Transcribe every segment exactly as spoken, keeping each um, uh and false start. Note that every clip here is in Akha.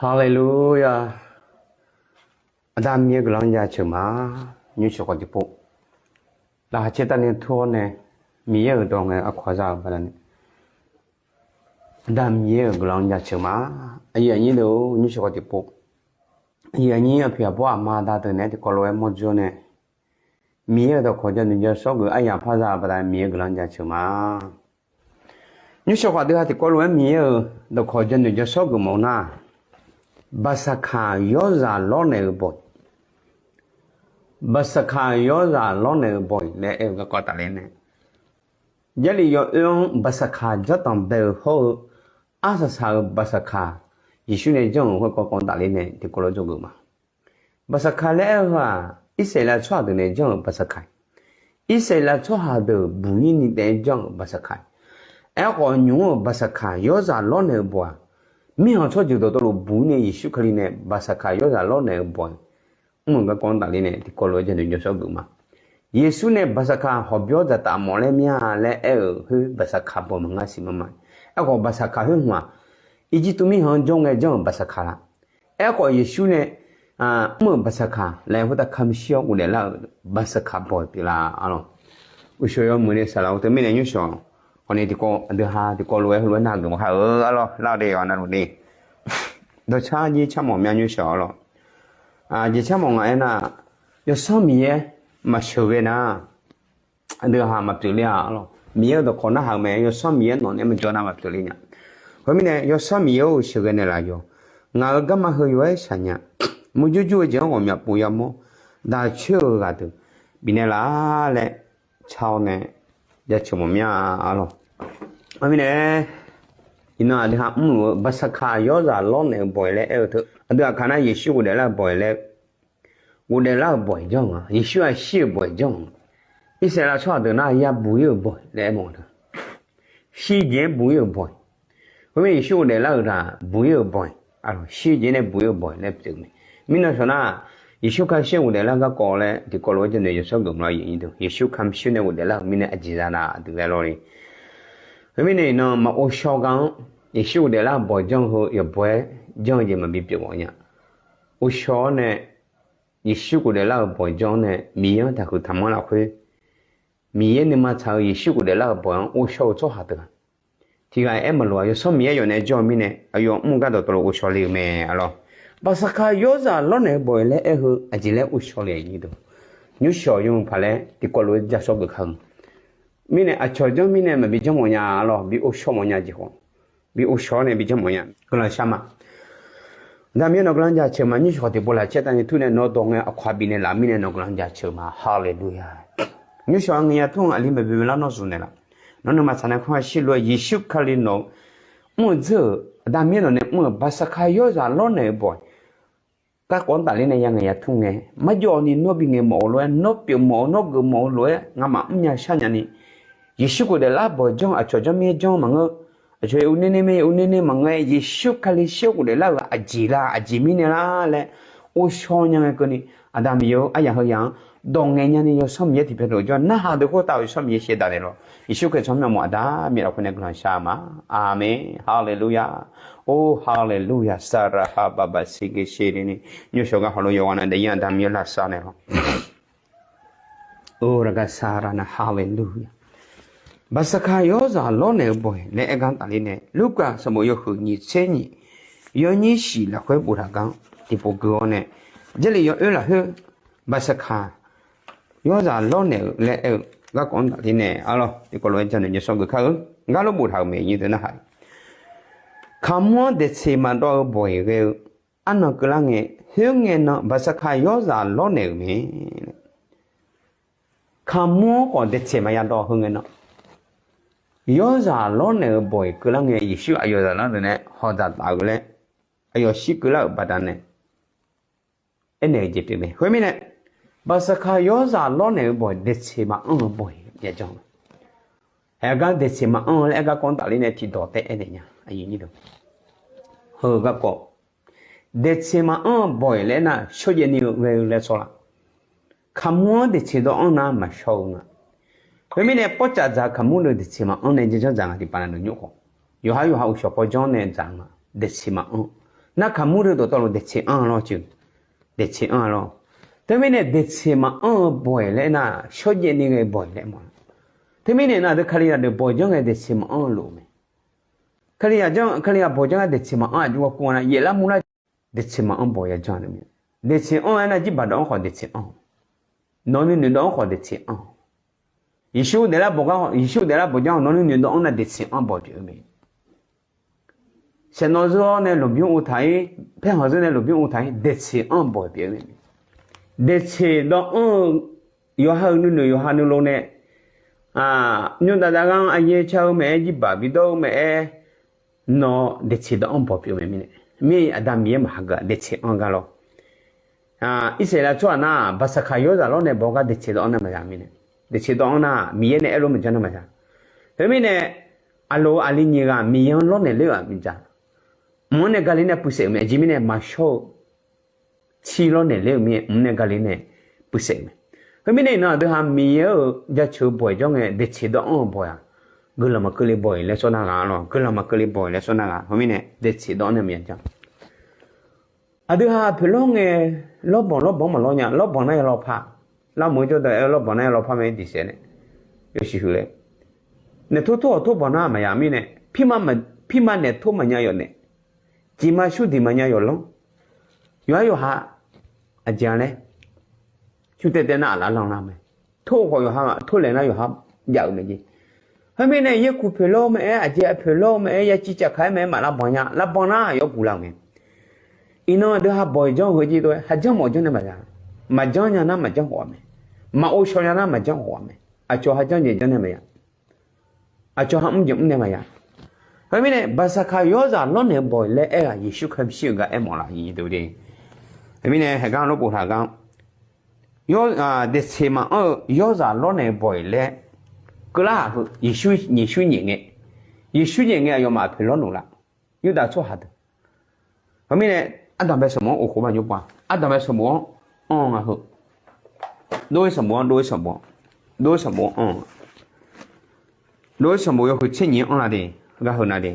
Haleluya. Aqda Miqyaer guiqlanq jaceuq ma. Nymrshawq khawf tiqpov laqkhaq caer tavni tur-awr nae, Miqyaer-euq dawq ngae aqkawq za-euq baqdanae, Aqda Miqyaer-euq guiqlanq jaceuq ma. Aqyuif aqnyir deuq-or, nymrshawq khawf tiqpov, aqyuif aqnyir aqpoeq aqbawr aqma aqda deuq naeq-aer tiqkawv lof-aer mawrjawr nae, Miqyaer-euq dawqkawq janoeq jashawr geuf aryaq par za-eu baqdanae Miqyaer guiqlanq jaceuq ma. Nymrshawq khawf aqdui ha tiqkawv lof-aer Miqyaer-euq dawqkawq janoeq jashawr geuf mawf-eu nar, Baqsaqkaq yawrzaq lawrnaeq-eu bawq, Baqsaqkaq yawrzaq lawrnaeq-eu bawq laer aer-eu garkawv tafler nae, Jarlif yawoer-anr Baqsaqkaq janrtanq bae-eu hawr-eu, arsaq saq-eu Baqsaqkaq, Yeqsur nae janr-euq khoerkawv kawv tafler nae tiqkawv lof-aer dzawgeuf ma. Baqsaqkaq laer aer-eu heu-aq, Irsaqleqlav tsawrhaq deuq nae janr-euq Baqsaqkaq, Irsaqleqlav tsawrhaq deuq buq-ir ni taef-aer janr-euq Baqsaqkaq, aerkhawf nymq-mr-euq Baqsaqkaq yawrzaq lawrnaeq-eu bawq-aq, mirkhanq tsawrjeuq dawqtawvluf buq-ir nae Yeqsur Kali nae Baqsaqkaq yawrzaq lawrnaeq-eu bawq-aq, mr-euq garkawv-anr tafler nae tiqkawv lof-aer janoeq jawrshawr geuf ma. Yeqsur nae Baqsaqkaq hawqbyawr dzaqtaf mawf laer mir-a laer aer-euq khoer Baqsaqkaq bawq maqnga siq ma ma. Aerkhawf Baqsaqkaq khoer hmq-aq, Irjirtuv mirkhanq-anr jawr ngae janr-euq Baqsaqkaq la. Aerkhawf Yeqsur nae mr-euq Baqsaqkaq laer khoertav kamq shir-awr ghofdaef lar-euq Baqsaqkaq bawq pyeuflar arlawq. Uqshawq yawmuiq nae saqlaq-eu teumirnae nymrshawq hawni tiqkawv aqdui ha tiqkawv lof-aer heulof-aer nargeuf ma ha-eu arlawq lar-eu de-awq navluf de. Dawqcar jir car mawf mya nymrshawq arlawq. Jeq car mawf ngaq aernar, Yawsanr Miqyaer maqsheuqghae nar, aqdui ha maqpyeuf ler-a arlawq. Miqyaer-euq dawqkawq narhaq-eu mae, Yawsanr Miqyaer nawq nae maqjawr nar maqpyeuf ler nya. Khoermirnae Yawsanr Miqyaer-or, sheuqghae naeqlaf yawq. Ngaq-euq garma heu yawf-aer shaqnya. Murjur jur-eu jeq-anr ghawqmya pov yamawr. Daqcoer-eu ghaq deuq bifnaeq laf laer car-awr nae jaceuq mawf mya arlawq. Khoermirnae iqnan aqdui ha mrluf-eu Baqsaqkaq yawrzaq lawrnaeq-eu bawq-iq laer aer-eu teu, aqdui aqkaq nar Yeqsur ghofdaef lar-eu bawq-iq laer ghofdaef lar-euq bawq-iq janr-eu nga. Yeqsur-aq shir-euq bawq-iq janr-eu nga. Irsaqleqlav tsawrhaq deuq nar ya buq-ir-euq bawq-iq laer aer mawf-eu teu. Shir jeq-aer buq-ir-euq bawq-iq. Khoermirnae Yeqsur ghofdaef lar-euq taq buq-ir-euq bawq-iq, shir jeq nae buq-ir-euq bawq-iq laer pyeuf mae. Mirnan shawq nar, Yeqsur Kali shir-eu ghofdaef lar garkawv laer tiqkawv lof-aer janoeq jawrshawr geuf mawf-a. Yeqsur Kali shir nae ghofdaef lar-euq mirnae aqjeq za nar aqdui laer lawr le. Khoermirnae iqnan maq ghovshaw gar-anr Yeqsur ghofdaef lar-eu bawq-iq janr-eu heu yawqbawq-aer janr-eu jeq maqbi pyeuf mawf nya. Ghovshaw-awr nae Yeqsur ghofdaef lar-euq bawq-iq janr-awr nae Miqyaer-anr taqhuiq taqmanr lafkhoer, Miqyaer nuima tsaq-eu Yeqsur ghofdaef lar-euq bawq-anr ghovshaw-eu tsawrhaq deuq-aq, tiqghaq aer maqloq-a. Yawsanr Miqyaer yawf nae jawr-eu mirnae aqyawf mr-eu gharduq dawqtawvluf ghovshaw le-euq mae arlawq. Baqsaqkaq yawrzaq lawrnaeq-eu bawq-iq laer aer-eu aqjeq laer ghovshaw le-a. Nymrshawq yawmuiq paq laer tiqkawv lof-aer jashawr geuf kar-eu mirnae aqcawq janr mirnae maqbi janr mawf nya arlawq. Bi ghovshaw mawf nya jeq khawf, bi ghovshaw-awr nae bi janr mawf nya. Guiqlanq shar ma. Aqda Miqyaer nawq guiqlanq jaceuq ma. Nymrshawq tiqpov lafcaer tavni tur nae nawr dawq ngae aqkawq-a bifnaeq laf mirnae nawq guiqlanq jaceuq ma. Haleluya. Nymrshawq-a ngae ya tur-anr aqli maqbi beular nawr zmq naeqlaf. Nawr nuima tsaq nae kar shir lof-aer Yeqsur Kali nawq-eu mr-eu dzeur-euq Aqda Miqyaer nawq nae mr-euq Baqsaqkaq yawrzaq lawrnaeq-eu bawq-iq garkawv-anr tafler nae ya ngae ya tur ngae, marjawv ni nawr bi ngaeq mawf-eu lof-aer, nawr pyeuf mawf-eu, nawr geuf mawf-eu lof-aer ngamaf mrnya sharnya ni, Yeqsur ghofdaef lar bawq-iq janr-eu aqcawq janr mir-aer janr maqngeur. Aqcawq yaw ur ner ner mae, yaw ur ner ner maqngeur-aer Yeqsur Kali shir-eu ghofdaef lar-euq aqjeq la, aqjeq mirnae lar laer ghovshaw nya ngae keuvni, Aqda Miqyaer-or, aryaq heu yaq-anr dawq ngaeq nyani Yawsanr Miqyaer tiqbyan dawq jawr narhaq deuq khoertav-euq Yawsanr Miqyaer shaevdav naeqlawq. Yeqsur Kali tsawrmyanr mawf Aqda Miqyaer lafkhoer nae guiqlanq shar ma. Aqmeq. Haleluya. Or, haleluya. Saqlaqha baqbaq siqgeq siqle ni, nymrshawq gar hawq lof yawqghaq na daefyar Aqda Miqyaer lavsav naeqlawq. Or, laqga saqlaq na, haleluya. Baqsaqkaq yawrzaq lawrnaeq-eu bawq-iq laer aer gar tafler nae, Lurkaf sanqbof yawhuiq nyiq tser nyiq, yawnyir shiq lafkhoer boftaq gar tiqpov gui-awr nae, Jarlif yawoer lafkhoer Baqsaqkaq yawrzaq lawrnaeq-eu laer aer-eu garkawv-anr tafler nae arlawq, tiqkawv lof-aer janoeq jashawr geuf kar-eu. Ngar lof boftaq-euq maeqnyir deuq narhaq, Kaqmur-anr daeqtseq maqdawv-eu bawq-iq ghae-eu arnan keuvlar ngae, khoerngae nan Baqsaqkaq yawrzaq lawrnaeq-euq mae. Kaqmur-anr khawf daeqtseq maqya dawv heu ngae nan, yawrzaq lawrnaeq-eu bawq-iq keuvlar ngae, Yeqsur aqyawf zaqlanr deuq nae hawq dzaqtaf-eu laer, aqyawf shir keuvlar-euq baqdanae aernaeq-eu jeq pyeuf mae. Khoermirnae, Baqsaqkaq yawrzaq lawrnaeq-eu bawq-iq daeqtseq maqanr-eu bawq-iq yajanr-eu. Haeq gar daeqtseq maqanr-eu laer aer garkawv-anr tafler nae tiqdawq taef aernaeq nya. Heu garkawv, daeqtseq maqanr-eu bawq-iq laer aernar, shawrjaev ni-eu ghae-eu laer sawr laf. Kaqmur-anr daeqtseq dawv anr nar maqshawr-eu nga. Khoermirnae, pawrcaf dzaq-eu kaqmur deuq daeqtseq maqanr nae janrjanr dzaq nga tiqpav na deuq nymr khawf, yawqhar yawqha uqshawq pawjawr nae dzaq nga, daeqtseq maqanr. Nar kaqmur deuq dawqtawvluf daeqtseq anr lawr ceuq, daeqtseq anr lawr. Teumirnae daeqtseq maqanr-eu bawq-iq laer nar, shawrjaev ni ghae bawq-iq laer ma. Teumirnae nar aqdui Kalizaq deuq bawq janr ngae daeqtseq maqanr-eu lof mae. Kalizaq janr, Kalizaq bawq janr ngae daeqtseq maqanr aqjox-a kur-a nar, yaeflar murlar daeqtseq maqanr bawq ya janr-eu mae. Daeqtseq anr-aer nar jirbaq dawq-anr khawf daeqtseq anr. Nawq nuinoeq dawq-anr khawf daeqtseq anr. Yeqsur daeflar bawq gar, Yeqsur daeflar bawq janr-awq, nawq nuinoeq dawq-anr nar daeqtseq anr bawq pyeuf-eu mae. Saeqnawv zeur-awr nae lmqbymr uvtaq-ir, paerkhanq zeur nae lmqbymr uvtaq-ir, daeqtseq anr bawq pyeuf-eu mae. Daeqtseq dawv anr-eu yawqha-euq nuinoeq yawqha nuilov nae, nymrdav dav gar-anr aqyaer car-eu maeq-aer, jirbaq bidawr-eu maeq-aer, nawq daeqtseq dawv anr bawq pyeuf-eu mae mirnae. Mir Aqda Miqyaer maqhageuf-aq daeqtseq anr gar lawr. Irsaqleqlav tsawrhaq nar, Baqsaqkaq yawrzaq lawrnaeq bawq gar daeqtseq dawv anr nar maqya mirnae. Daeqtseq dawv anr nar Miqyaer nae aerlof maqjanr nar maqya. Khoermirnae, aqloq aqli nyiq ghaq Miqyaer-anr lawrnaeq ler-euq maqjav. Mq-anr nae Gaqli nae puivsaef-euq mae. Aqjeq mirnae maqshawr-eu, tsir lawrnaeq ler-euq mirnae mq-anr nae Gaqli nae puivsaef-euq mae. Khoermirnae iqnan aqdui ha Miqyaer-euq jaceuq-eu bawq-iq jawr ngae daeqtseq dawv anr-eu bawq-aq, guiqlanq maqkeuv le bawq-iq laer sawr nar ghaq lawr, guiqlanq maqkeuv le bawq-iq laer sawr nar ghaq. Khoermirnae daeqtseq dawv anr nae maqya janr. Aqdui ha poeqlawr ngae, lawrbawq lawrbawq-anr maqlawr nya, lawrbawq nar ya lawrpar. Lavmuiq-eu jawrdav aer-eu lawrbawq nar ya lawrpar mae diqsaef nae, yawshuif huiq laer. Naeq tor tor-awq tor bawq nar maqya mirnae, pirma naeq tor maqnya yawf naeq, jeqma shurdiq maqnya yawf lanr. Yawqha yawqha aqjeq-a laer, shurtaev taev nar aqlaf lanr lar mae. Tor-eu khawf yawqha, tor laeq nar yawqha jav-euq mae jeq. Khoermirnae yaerkuq poeqlawr-eu mae-aer, aqjeq poeqlawr-eu mae-aer, yaciv cavkaq-aer mae-aer maq lavbanq nya, lavbanq nar yawf guq lar-euq mae. Iqnan aqdui ha bawq-iq janr-eu heu jeq dov-aer, ha janr mawf janr nae maqya. Maqjanr nya nar maqjanr khawf-a mae. Maqov shaw nya nar maqjanr khawf-a mae. Aqcawq ha janr jeq janr nae maqya. Aqcawq ha mr jeq mr nae maqya. Khoermirnae Baqsaqkaq yawrzaq lawrnaeq-eu bawq-iq laer aer-aq Yeqsur Kali shir-eu gar aermawf laf-ir deuq de. Khoermirnae haeqgar lawrbof taq gar, daeqtseq maqanr-eu yawrzaq lawrnaeq-eu bawq-iq laer keuvlar-aq heu Yeqsur nyiq shur nyaef ngae, Yeqsur nyaef ngae aqyawfmaf poeqlawr noeq laf. Yurdav tsawrhaq deuq. Khoermirnae, ardanqbae sanqbof-anr of khof maqnymr pov-a. Ardanqbae sanqbof-anr anr nga heu. Dov-ir sanqbof-anr, dov-ir sanqbof, dov-ir sanqbof-anr anr. Dov-ir sanqbof yawhuiq tser nyiq-anr anr la de, gar heu na de.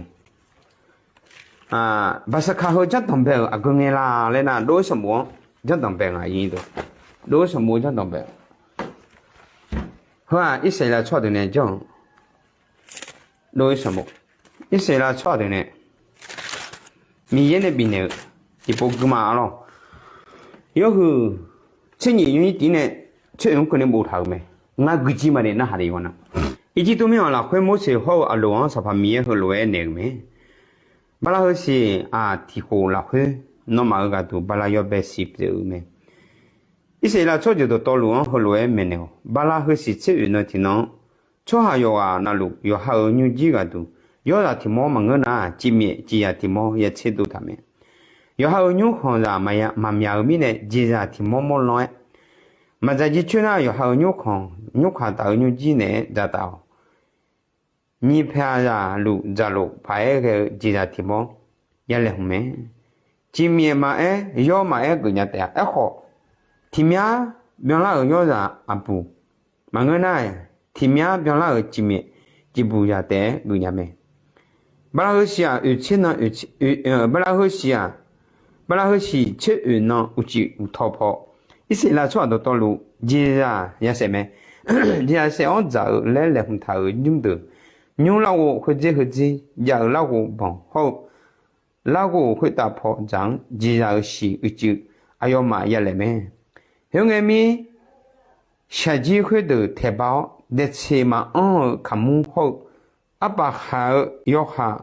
Baqsaqkaq heu janrdanqbae-euq aqgeu ngae la laer nar, dov-ir sanqbof-anr janrdanqbae nga-ir deuq. Dov-ir sanqbof janrdanqbae. Heu-aq Irsaqleqlav tsawrhaq deuq nae janr-eu dov-ir sanqbof. Irsaqleqlav tsawrhaq deuq nae Miqyaer nae bifnaeq-eu tiqpov gui ma-a lawr. Yawhuiq tser nyiq nymr-ir tiq nae tser oeq-anr keuvni boftaq-euq mae. Ngar guijir ma de narhaq de yawqha na. Irjirtuv mirkhanq lafkhoer Morseq hawr-eu Aqloq-anr Sanqpaq Miqyaer heulof-aer naeq-euq mae. Bala heusiq-aq tiqkhof lafkhoer nawmaf-euq ghaqduq bala yawbae siq pyeuf-eu mae. Irsaqleqlav tsawrjeuq dawqtawvluf-anr heulof-aer maeqnaeq-awq. Bala heusiq tser oeq nan tiqnan-anr, tsawrhaq yawqghaq navluf yawqha-euq nymrjir ghaqduq, yawrzaq tiq mawr maqngeur nar, cifmyaef ciqzaq tiq mawr ya tserdov taq mae. Yawqha-euq nymrkhanqzaq maqmyaq-eu mirnae, jeqzaq tiq mawr mawr lan-aer, maqdzaq jircoer nar, yawqha-euq nymrkhanq, nymrkaq taf-eu nymrjir naeq-aer dzaqtaf-awq. Nyiq pyaeq zaqluf dzaqlof paq-aer ghae-eu jeqzaq tiq mawr ya laeqhmq mae. Cifmyaef maqaer, yawr maqaer geufnya taef-a. Aerkhawf, tiqmyar byanlar-euq yawrzaq aqbuq maqngeur nar-aq, tiqmyar byanlar-euq cifmyaef cifbuq zaq taef-aer geufnya mae. Bala heusiq-aq, oeq tser nan, bala heusiq-aq, bala heusiq tser oeq nan uqcif uqtaw paw, Irsaqleqlav tsawrhaq dawqtawvluf jeqzaq ya saef mae. Jeqzaq saef-anr dzaq-eu laer laeqhmq taq-euq nymr deuq, nymr larghov khoerdzer heudzer, jav-euq larghov banq hawr-eu larghov khoertav paw dzaq-anr jeqzaq-euq shiq uicuiv aqyawfmaf ya laeq mae. Khoerngae mir, shaqjir khoerdeuq taeqba-awr, daeqtseq maqanr-eu kaqmur hawr-eu arpaf khaq-eu yawhaq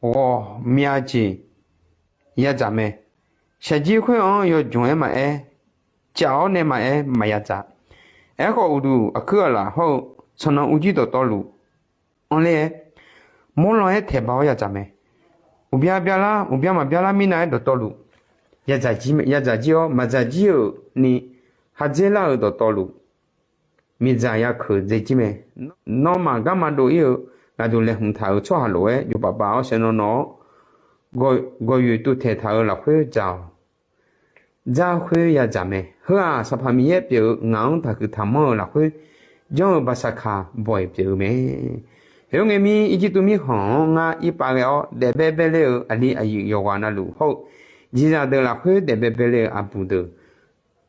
ghawqmya jeq yadzaq mae. Shaqjir khoer-anr yawjmq-aer maqaer, caf-awr nae maqaer maqya dzaq. Aerkhawf, uqduq aqkuir aqlaf hawr-eu sanqnan urjir dawqtawvluf anrler-aer, mawrlan-aer taeqba-awr yadzaq mae. Uqbya byalar, uqbya maqbyalar mirnav-aer dawqtawvluf yadzaq jir-awr, maqdzaq jir-euq ni khardzer lar-euq dawqtawvluf miqdzaq yakeuq dzaejir mae. Nawmaf garma dov-ir-eu ghaqduq laeqhmq taq-euq tsawrhaq lof-aer jov paf paf-awr saeqnawv nawq-awr, gawqyoeq tuvtaeq taq-euq lafkhoer dzaq-awq. Dzar khoer yadzaq mae. Heu-aq, Sanqpaq Miqyaer pyeuf-eu ngaq-anr taqhuiq taqmanr-eu lafkhoer janr-eu Baqsaqkaq bawq-iq pyeuf-eu mae. Khoerngae mir, Irjirtuv mirkhanq-anr ngar irpav ghae-awr, daefbae baeler-eu aqli aqyuif yawqghaq navluf hawr-eu, jeqzaq deuq lafkhoer daefbae baeler-eu aqbuq deuq,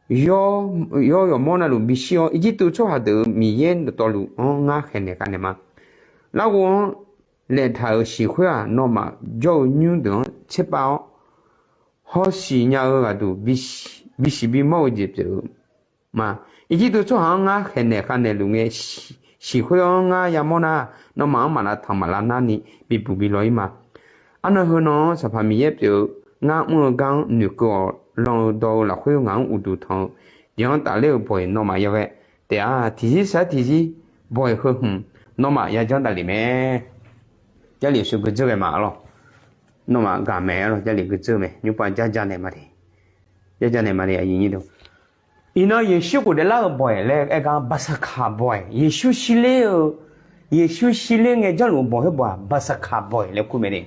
yawr yawqmawr navluf bishir-awr, Irjirtuv tsawrhaq deuq-euq Miqyaer dawqtawvluf-anr ngar khaeqnaeq khavnaeq ma. Larghov-anr laeqtaq-euq siq khoer-aq, nawmaf jawr-eu nymr deuq-anr tserpav-awr, hawsiq nya-eu ghaqduq bisiq bimawr-eu jeq pyeuf-eu ma. Irjirtuv tsawrhaq-anr ngar khaeqnaeq khavnaeq luf ngae, siq khoer-anr ngar yamawr nar, nawmaf-anr maq lavtanq maq lavnar ni bibuq bi law-ir ma. Arnan heunan-anr Sanqpaq Miqyaer pyeuf-eu ngar mr-eu gar-anr noeqkeuv-awq lan-eu dawq-eu lafkhoer ngaq-anr uqduq tanq-eu jeq-anr tafler-eu bawq-iq nawmaf yaghae taef-a. Tiqzir sar tiqzir bawq-iq heu hmq nawmaf yajanr davlef mae. Jarlif sheuq geudzeur ghae ma lawr. Nawmaf gaq mae lawr, Jarlif geudzeur mae, nymrpav jarja naeq ma de. Jarja naeq ma de, aqyuif nyir deuq. Iqnan Yeqsur ghofdaef lar-eu bawq-iq laer aer gar baqsaqkaq bawq-iq, Yeqsur shirler-eu, Yeqsur shirler ngae janrluf-eu bawq khoer bawq-aq, baqsaqkaq bawq-iq laer kur mae de.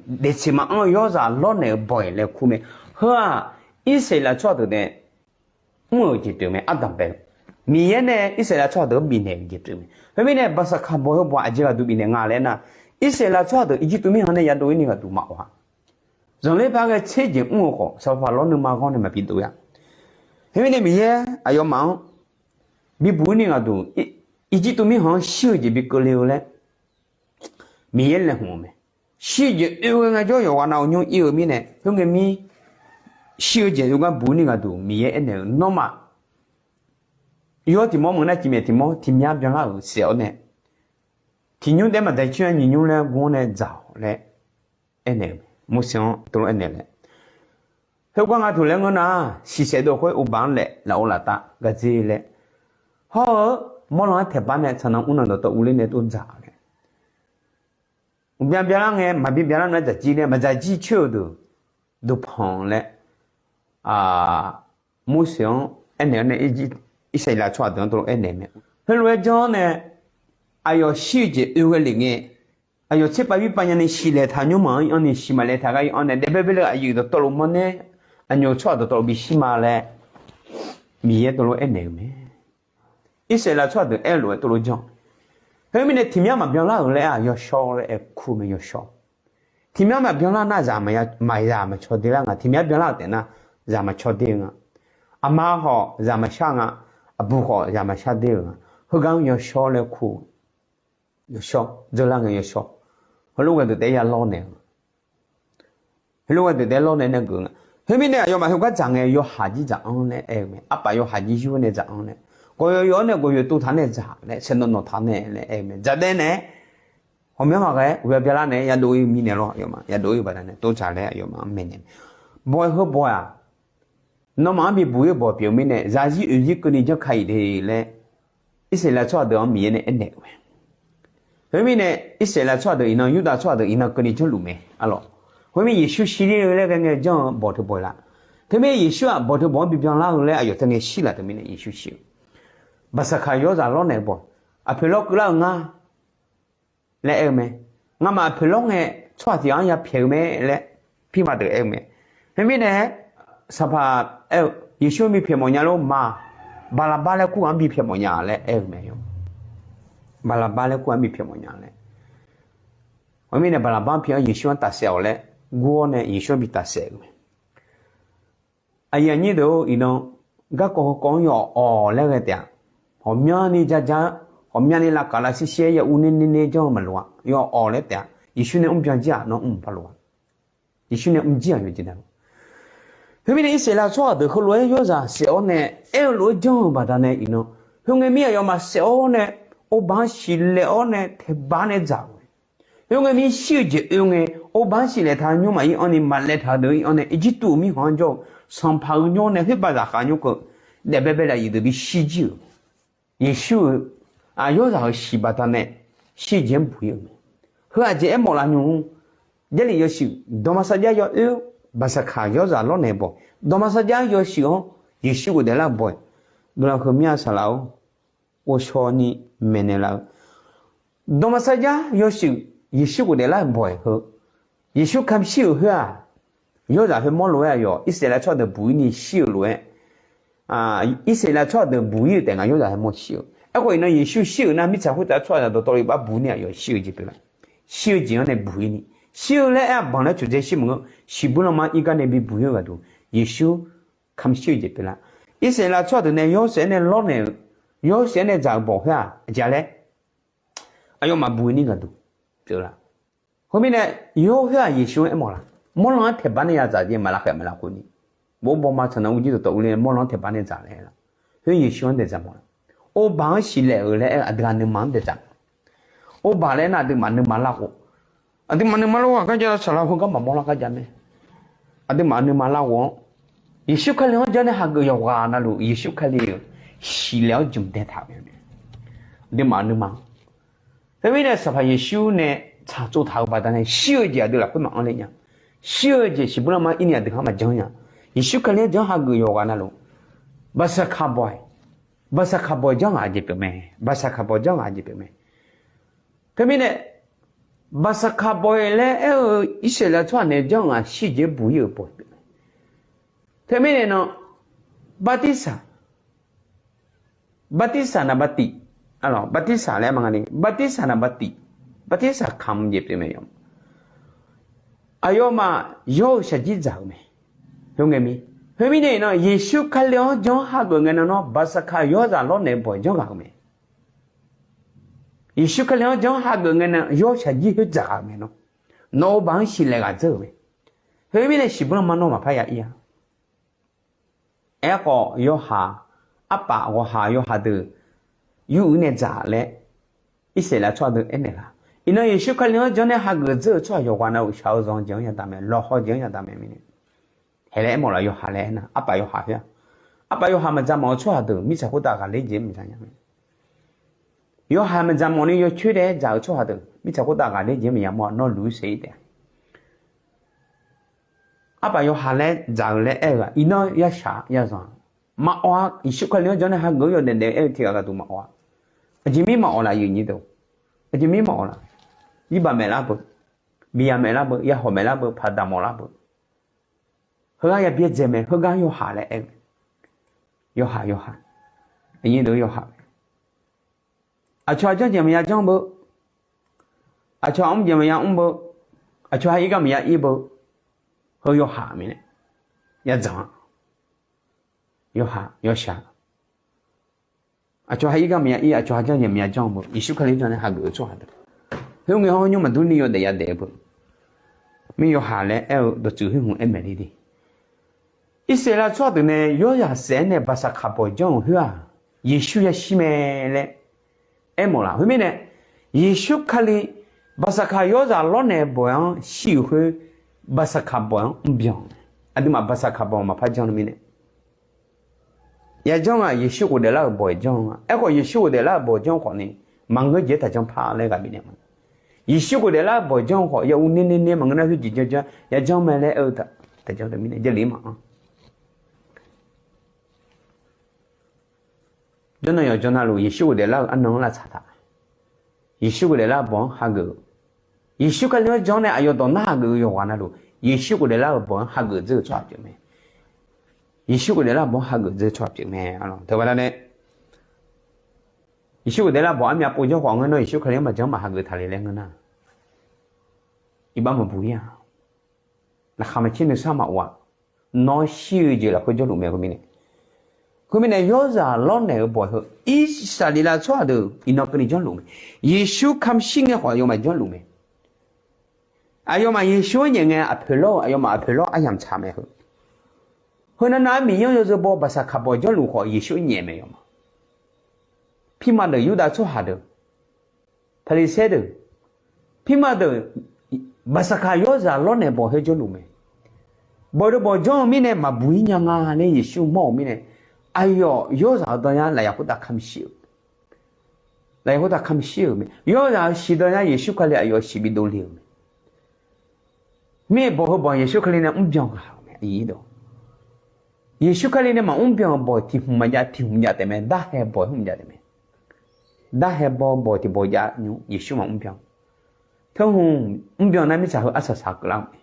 Daefsiq maqanr-eu yawrzaq lawrnaeq-eu bawq-iq laer kur mae. Heu-aq, Irsaqleqlav tsawrhaq deuq nae mr-euq jeq pyeuf mae, ardanq bae-eu. Miqyaer nae Irsaqleqlav tsawrhaq deuq-anr bifnaeq-euq jeq pyeuf mae. Khoermirnae, baqsaqkaq bawq heu bawq aqjeq ghaqduq bifnaeq nga laer nar, Irsaqleqlav tsawrhaq deuq Irjirtuv mirkhanq nae yadov-ir ni ghaqduq maqawq-a. Zanqler par ghae tser jeq mr-eu khawf, sanqpaq lawr nuima ghanr nae maqbi dov-ir-a. Khoermirnae, Miqyaer aqyawfmaf-anr bibuq-ir ni ghaqduq, Irjirtuv mirkhanq-anr shir-eu jeq bi keuvle-eu laer Miqyaer laeqhmq-eu mae. Shir-eu jeq oe ghae ngaejawr yawqghaq nav-euq nymr ir-eu mirnae, khoerngae mir shir-eu jeq oe gar buq-ir ni ghaqduq Miqyaer aernaeq-eu, nawmaf yawr tiq mawr meuq nar, tiq myaq tiq mawr tiq myar byanlar-euq saef-awr nae, tiq nymr daef maqdaef coer-a, nyiq nymr laer gur-awr nae dzaq-awq laer aernaeq-eu mae. Morseq-anr tov lof aernaeq laer, khoergar nga tuq laer ngeur nar, siqsaef dov khoer ovbaq-anr laef lafov laftav gardzer laer, hawr-eu mawrlan-anr taeqbar nae tsaqnan mrnan dawqtawv urler nae tov dzaq laer, uqbya byalar ngae maqbi byalar nar dzaqjir laer, maqdzaq jir coer-eu deuq duqpanq laer, Morseq-anr aernaeq-awr nae, Irsaqleqlav tsawrhaq deuq-anr tov lof aernaeq mae. Heulof-aer janr-awr nae, aqyawf shir-eu jeq oe ghae lef ngae, aqyawf tserpav birpav nyani siqlaeq taq nymrma-anr ir-anr ni, siqmaq laeq taq gar ir-anr nae, daef bae bae le aqyuif dawqtawvluf mawrnae, aqnyoq tsawrhaq dawqtawvluf bishir ma laer Miqyaer tov lof aernaeq-eu mae. Irsaqleqlav tsawrhaq deuq aer-eu lof-aer tov lof janr. Khoermirnae, tiq myar maqbyanlar-euq laer-aq, yawshawr laer aer kur mae, yawshawr. Tiq myar maqbyanlar nar, zaq maqya, maqzaq maqcaw der lar nga. Tiq myar byanlar-euq taef nar, zaq maqcaw der-eu nga. Aqma khawf zaq maqshar nga, aqbu khawf zaq maqshar der-eu nga. Heugar-anr yawshawr laer kur-eu, yawshawr, dzeur lar ngae yawshawr. Heulof ghae deuq taef-aer ya lawrnaeq-eu Heulof ghae deuq taef-aer lawrnaeq nae geuf nga. Khoermirnae, aqyawfmaf heugar dzaq ngae, yawhaq jir dzaq-anr laer aer-eu mae. Arpaf yawhaq jir yur-awr nae dzaq-anr laer, gawqyawf yawf-awr nae gawqyawf tov taq nae dzaq laer, saeqnawv nawq taq nae laer aer-eu mae. Dzaq daev nae, ghawqmyanr maqghae-aer uqbya byalar nae yadov-ir mirnae lawr, aqyawfmaf yadov-ir-eu baqdanae tov dzaq laer aqyawfmaf-anr maeqnaeq. Bawq-iq heu bawq-aq, nawmaf-anr bibuq-ir bawq pyeuf-eu mirnae, zarzir oeqzir keuvni janr ka-iq de laer, Irsaqleqlav tsawrhaq deuq-anr Miqyaer nae aernaeq-euq mae. Khoermirnae, Irsaqleqlav tsawrhaq deuq iqnan, Yurdav tsawrhaq deuq iqnan keuvni janrluf mae, arlawq. Khoermirnae, Yeqsur shirler-eu laer ghae ngae janr-eu bawq teu bawq-iq laf. Teumirnae, Yeqsur-aq bawq teu bawq-anr bi byanlar-eu laer aqyawf tae ngae shir laf teumirnae Yeqsur shir-eu. Baqsaqkaq yawrzaq lawrnaeq bawq, aqpoeq lawr keuvlar-eu ngar laer aer-eu mae. Ngamaf aqpoeq lawr ngae, tsawrhaq tiq ghaq-anr ya pyaeq-eu mae laer, pirma deuq aer-eu mae. Khoermirnae, Sanqpaq aer-eu, Yeqsur-anr bi pyaeq mawf nya lor ma, Baqlaqbar laer kur ghaq-anr bi pyaeq mawf nya laer aer-eu mae. Baqlaqbar laer kur ghaq-anr bi pyaeq mawf nya laer. Khoermirnae, Baqlaqbar-anr pi-anr Yeqsur-anr tafsaef-awq laer gur-awr nae Yeqsur-anr bi tafsaef-euq mae. Aqyuif aqnyir deuq-or, iqnan garkawv heukawv-anr yawawq-awq laer ghae taef-a. Ghawqmyani jaja, ghawqmyani lavkaq lavshir shir-aer ya ur ner ner ner janr-eu maqloq-a. Yawawq-awq laer taef-a. Yeqsur nae mrbyan jir-aq nawr mr baq loq-a. Yeqsur nae mr jir-aq yawjeq na. Khoermirnae, Irsaqleqlav tsawrhaq deuq heulof-aer yawrzaq saef-awr nae, aer-eu lof-aer janr-eu baqdanae iqnan, khoerngae mir aqyawfmaf saef-awr nae, orbaq-anr siqlaeq-awr nae taeqbaq nae dzaq-eu Khoerngae mir shir-eu jeq oe ngae, orbaq-anr siqlaeq taq nymrma-ir anr ni maqlaeq taq-eu deuq-ir anr nae, Irjirtuv-euq mirkhanq-anr jawr-eu sanqpaq-euq nymr nae khoerbav zaqkhav nymr keuv daef bae bae laf-iq deuq bi shir jir-euq. Yeqsur-euq aqyawrzaq-euq siq baqdanae shir-eu jeq-anr buq-ir-euq mae. Heu aqjeq aermawf laf nymr, Jarlif yawshuif dawqma sarjax yawoer-awr, baqsaqkaq yawrzaq lawrnaeq bawq, dawqma sarjax yawshuif-anr Yeqsur ghofdaef lar bawq-iq, guiqlanq heumya saqlaq-or, ghovshaw ni maeqnaeq laf-eu dawqma sarjax yawshuif Yeqsur ghofdaef lar-euq bawq-iq heu, Yeqsur kamq shir-euq khoer-aq, yawrzaq khoermawr lof-aer aqyawf Irsaqleqlav tsawrhaq deuq buq-ir ni shir-euq lof-aer, Irsaqleqlav tsawrhaq deuq buq-ir-euq taef ngaq yawrzaq khoermawr shir-euq. Aerkhawf iqnan Yeqsur shir-euq nar mirtsaq khoertav tsawrhaqzaq dawqtawvluf bar buq ni aqyawf shir-eu jeq pyeuflar. Shir-eu jeq-anr nae buq-ir ni, shir-eu laer aer-aq banq laer coqdzae shir maqngeur, shiqbuir lanma irgar nae bi buq-ir-eu ghaq duq Yeqsur kamq shir-eu jeq pyeuflar. Irsaqleqlav tsawrhaq deuq nae yawshaef-aer nae lawrnaeq-eu, yawshaef-aer nae dzaq-eu bawq khoer-aq aqjeq-a laer aqyawfmaf buq-ir ni ghaq duq pyeuflar. Khoermirnae, yawr khoer-aq Yeqsur-anr aermawf laf, mawrlan-anr taeqbar nae yadzaq jeq maq lafkhaeq maq lafkhof ni, bof bawma tsaqnan urjir dawqtawvluf nae mawrlan-anr taeqbar nae dzaq laer-a. Khoer Yeqsur-anr daeqdzaq mawf laf. Orbaq-anr siqlaeq-euq laer aer-eu aqdui ghaq nuima-anr daeqdzaq. Orbaq laer nar aqduimaf nuima larghof, aqduimaf nuima larghof-aq garjav saqlaq heugar maqmawr lar garjav mae. Aqduimaf nuima larghof-anr Yeqsur Kali-anr janr nae hageuf yawqghaq navluf Yeqsur Kali-euq siqlaeq-anr jmq dae taq-euq mae. Aqduimaf nuima Khoermirnae Sanqpaq Yeqsur nae tsaqtsov taq-eu baqdanae shir-eu jeq aqdui lafkhoer maqanr le nya. Shir-eu jeq shiqbuir lanma-ir ni aqdui khar maqjanr nya. Yeqsur Kali-anr janr hageuf yawqghaq navluf, baqsaqkaq bawq-iq, baqsaqkaq bawq-iq janr ghaq jeq pyeuf mae. Baqsaqkaq bawq-iq janr ghaq jeq pyeuf mae. Khoermirnae, baqsaqkaq bawq-iq laer aer-eu Irsaqleqlav tsawrhaq nae janr ghaq shir jeq buq-ir-euq bawq-iq pyeuf mae. Teumirnae nan, bartirsaq, bartirsaq naqbav tiq, bartirsaq laer ma nga ni, bartirsaq naqbav tiq, bartirsaq kamq jeq pyeuf mae yawq. Aqyawfmaf yawr-eu shaqjir dzaq-euq mae. Khoerngae mir, khoermirnae nan Yeqsur Kali-anr janr hageuf ngae nan nawr baqsaqkaq yawrzaq lawrnaeq-eu bawq-iq janr ghaq-euq mae. Yeqsur Kali-anr janr hageuf ngae nan yawr shaqjir khoer dzaq ghaq-euq mae nawr. Nawq-eu baq-anr siqlaeq ghaq dzeur-euq mae. Khoermirnae shiqbuir lanma nawr maqpar ya ir-a. Aerkhawf yawhaq, arpaf ghawqha yawhaq deuq yur-euq nae dzaq laer Irsaqleqlav tsawrhaq deuq aernaeq laf. Iqnan Yeqsur Kali-anr janr nae hageuf dzeur-eu tsawrhaq yawqghaq navluf shaq-eu zanq jeq-anr yadaq mae, lawqhaw jeq-anr yadaq mae mirnae. Haeq laer aermawf laf yawhaq laer aernar, arpaf yawhaq khoer-a. Arpaf yawhaq maqdzaq mawf-eu tsawrhaq deuq mirtsaq khoertav ghaqler jeq maqdzaq nya mae. Yawhaq maqdzaq mawf ni yawcoer daef-aer dzaq-eu tsawrhaq deuq mirtsaq khoertav ghaqler jeq maqya mawr-a, nawr luq-ir saef-ir taef-a. Arpaf yawhaq laer dzaq-eu laer aer-eu-aq iqnan yashaq yazanq-a. Maqawf-a, Yeqsur Kali-anr janr nae hageuf-eu yawdaef daef-eu aer-eu tiq ghaq gharduq maqawf-a. Aqjeq mir maqawf laf yuf nyir deuq. Aqjeq mir maqawf laf. Irbaq maef lar beu, biya maef lar beu, yahawq maef lar beu, paqdaq mawf lar beu. Heugar ya byaerdzae mae, heugar yawhaq laer aer-eu mae. Yawhaq yawhaq, aqnyir deuq yawhaq mae. Aqcawq-a janr jeq maqya janr beu, aqcawq-a mr jeq maqya mr beu, aqcawq-a ir gar maqya ir beu, heu yawhaq mirnae yadzanq-a. Yawhaq yawshaq, aqcawq-a ir gar maqya ir, aqcawq-a janr jeq maqya janr beu, Yeqsur Kali-anr janr nae hageuf-eu tsawrhaq deuq. Khoerngae hawr nymr maqdur ni yawdaef yadaef-eu beu. Mir yawhaq laer aer-eu dawqtsuif khoer hmq aer maeq le de. Irsaqleqlav tsawrhaq deuq nae yawrzaq saef-aer nae baqsaqkaq bawq-iq janr-euq khoer-aq, Yeqsur yashir mae laer aermawf laf. Khoermirnae, Yeqsur Kali baqsaqkaq yawrzaq lawrnaeq bawq-anr shir-euq khoer, baqsaqkaq bawq-anr mrbyan-eu mae. Aqduimaf baqsaqkaq bawq maqpar janr-eu mirnae, yajanr-aq Yeqsur ghofdaef lar-euq bawq-iq janr-a. Aerkhawf Yeqsur ghofdaef lar-euq bawq-iq janr-eu khawf ni, maqngeur jeq-aer taqjanr par laer ghaq bifnaeq ma. Yeqsur ghofdaef lar-euq bawq-iq janr-eu khawf ya ur ner ner ner maqngeur nar khoer jeq janr janr yajanr mae laer aer-eu taqjanr taq mirnae jarlif maqanr. Jawrnan yawqjawr navluf Yeqsur ghofdaef lar-euq arnan-anr lavtsaq taq. Yeqsur ghofdaef lar-euq bawq-anr hageuf-eu, Yeqsur Kali-anr janr nae aqyawf dawq nar hageuf-eu yawqghaq navluf Yeqsur ghofdaef lar-euq bawq-anr hageuf dzeur-eu tsawrhaq pyeuf mae. Yeqsur ghofdaef lar-euq bawq-anr hageuf dzeur-eu tsawrhaq pyeuf mae. Teubaqda nae Yeqsur ghofdaef lar-euq bawq armyav pov janr khawf ngeur nar Yeqsur Kali-anr maqjanr maq hageuf taq le laer ngeur nar, iqbax maqbuq-ir-a. Laqkhaq maqcaer nuisar maqof-a. Nawr shir-eu jeq lafkhoer jawrluf mae khoermirnae. Khoermirnae yawrzaq lawrnaeq-eu bawq heu Irsaqleqlav tsawrhaq deuq iqnan keuvni janrluf mae. Yeqsur kamq shir ngae khawf aqyawfmaf janrluf mae. Aqyawfmaf Yeqsur-anr nyaef ngae aqpoeq lawr-eu aqyawfmaf aqpoeq lawr aryamq tsaq mae heu. Heu navnav-aer Miqyaer-anr yawzeu baw baqsaqkaq bawq janrluf khawf Yeqsur nyaef mae yawfmaf. Pirma deuq Yurdav tsawrhaq deuq, Paqliqsaer deuq, pirma deuq baqsaqkaq yawrzaq lawrnaeq bawq heu janrluf mae. Bawq deuq bawq janr-eu mirnae maqbuq-ir nya nga laer Yeqsur mawr-euq mirnae, aqyawf yawrzaq-eu dawnyar lafyaq khoertav kamq shir-eu, lafyaq khoertav kamq shir-euq mae. Yawrzaq-euq shiq dawnyar Yeqsur Kali aqyawf shiq bidov le-euq mae. Mirnae bawq heu bawq Yeqsur Kali nae mrbyan ghaq-euq mae. Yeqsur Kali nae maqmr byan-euq bawq tiq hmq maqjav tiq hmq jav taef mae, darhae bawq-iq hmq jav taef mae. Darhae baw bawq tiq bawq jav nymr Yeqsur maqmr byan. Teumq mrbyan nar mirtsaq heu arsaq saq keuvlar-eu mae.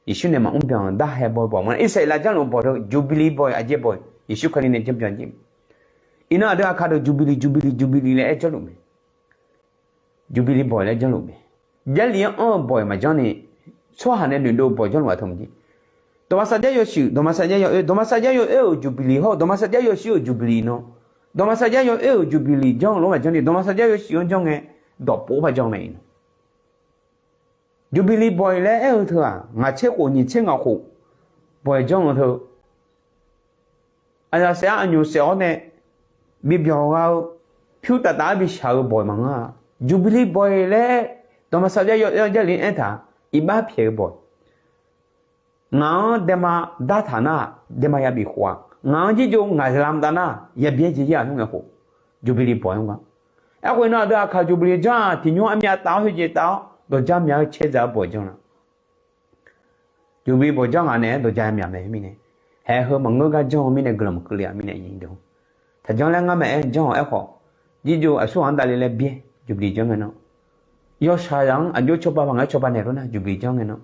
Yeqsur nae maqmr byan-euq darhae baw bawq ma, Irsaqleqlav janrluf bawq heu Jubilee bawq-iq aqjeq bawq-iq Yeqsur Kali nae janr byan jir mae. Iqnan aqdui aqkaq deuq juqbiqliq juqbiqliq juqbiqliq laer aer janrluf mae. Juqbiqliq bawq laer janrluf mae. Jarlif-anr anr-eu bawq-iq maqjanr ni, tsawrhaq nae noeqdov-eu bawq janrluf-a teu maqjir. Dawqma sarjax yawshuif, dawqma sarjax yawoer, dawqma sarjax yawoer-euq juqbiqliq hawr-eu dawqma sarjax yawshuif-euq juqbiqliq nan, dawqma sarjax yawoer-euq juqbiqliq janr-eu lof maqjanr ni, dawqma sarjax yawshuif-anr janr ngae, dawqpov-anr par janr mae iqnan. Juqbiqliq bawq-iq laer aer-eu teu-aq, ngaq tser khof nyiq tser ngaq khof bawq-iq janr-eu teu, aqzaq saef-awr aqnyoq saef-awr nae bibyawq gha-eu, pyur taf taf-aer bishaq-eu bawq-iq maqngeur-a. Juqbiqliq bawq-iq laer dawqma sarjax yawoer-anr jarlif aertaq, iqbax pyaeq-eu bawq. Ngaq-anr daema dartaq nar, daema yabif khof-a. Ngaq-anr jirjov ngaq lam dav nar, yabyaer jeq-ir-aq khoerngae khof, juqbiqliq bawq-anr gar. Aerkhawf iqnan aqdui aqkaq juqbiqliq janr-aq, tiqnymr armyav taf-awr khoerjeq taf-awr dawqja myav-eu caerdzaq-eu bawq janr la. Juqbiqliq bawq janr ngaq naeq-aer dawqja myaq mae mirnae, haeq heu maqngeur gar janr-eu mirnae guiqlanq maqkeuvle-a mirnae nyiq deuq. Taqjanr laer ngar maqaer janr-awq aerkhawf, jirjov aqsurghaq-anr davle laer byaer juqbiqliq janr ngae nan. Yawshaqzaq-anr aqjox cawba paq ngae cawba naeq lor nar juqbiqliq janr ngae nan.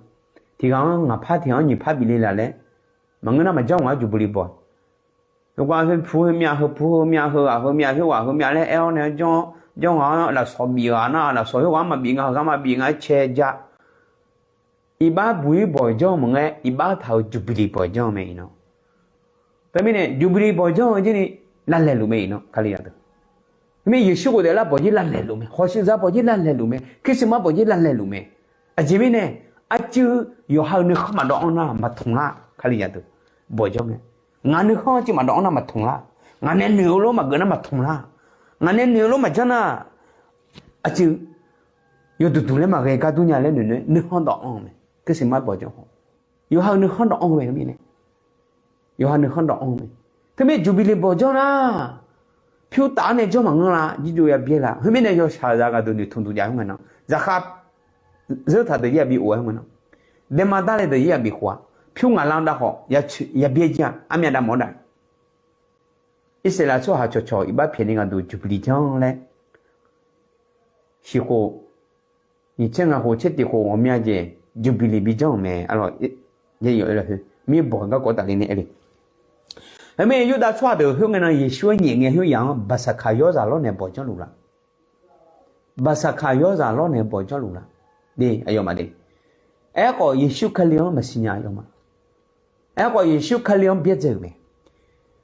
Tiqghaq-anr ngaqpar tiqghaq-anr nyiqpar bif le laf laer, maqngeur nar maqjanr-awq-ar juqbiqliq bawq. Heugar heu pu heu myav heu pu heu myav heu ghaq heu myav khoerghaq heu myav laer aer-awr nae janr, janr ghaq-anr lafsawq bif ghaq nar lafsawq khoerghaq-anr maqbif nga heugar maqbif nga-aer cae ja. Iqbax buq-ir bawq janr-eu maqngae, iqbax taq-euq juqbiqliq bawq janr-eu mae iqnan. Teumirnae juqbiqliq bawq janr-eu jir ni lavlaeq luf mae iqnan Kalizaq deuq. Teumirnae Yeqsur ghofdaef lar bawq jir lavlaeq luf mae, hawshuif za bawq jir lavlaeq luf mae, Christmas bawq jir lavlaeq luf mae. Aqjeq mirnae, arcuiv yawqha-euq nuikhanr maqdawv-anr nar maqtmq lar Kalizaq deuq. Bawq janr ngae, ngaq nuikhanr arcuiv maqdawv-anr nar maqtmq lar. Ngaq nae noeq-eu lof maqgeuf nar maqtmq lar. Ngaq nae noeq-eu lof maqjanr nar, arcuiv yawduq duq laer maqghae gar dur nya laer noeq noeq nuikhanr dawv-anr-eu mae. Christmas bawq janr khawf, yawqha-euq nuikhanr dawv-anr-eu mae teumirnae. Yawqha nuikhanr dawv-anr-eu mae. Teumirnae juqbiqliq bawq janr nar, pyur taf-anr nae janr maqngeur la, jirjov yabyaer la. Khoermirnae yawshaqzaq ghaq deuq noeqtmq duq jav-aer ngae nan, zaqkhav zeur taq deuq jir-aq bi of-aer ngae nan, daema darle deuq jir-aq bif khof-a. Pyur ngaq lar dav khawf, yabyaer jir-aq armyav dav mawf-awr dav. Irsaqleqlav tsawrhaq cawqcawq iqbax pyaeqni ghaq deuq juqbiqliq janr laer, shiq khof, nyiq tser ngaq khof tser tiq khof ghawqmya jeq juqbiqliq bi janr-euq mae. Arlawq, yaeq-aer lafkhoer mir bawq garkawv tafle nae aer le. Khoermirnae Yurdav tsawrhaq deuq khoerngae nan Yeqsur-anr nyaef ngae khoeryaq-anr Baqsaqkaq yawrzaq lawrnaeq bawq janrluf la. Baqsaqkaq yawrzaq lawrnaeq bawq janrluf la. Aqyawfmaf de. Aerkhawf Yeqsur Kali-anr maqsiq nya aqyawfmaf. Aerkhawf Yeqsur Kali-anr byaerdzae-euq mae.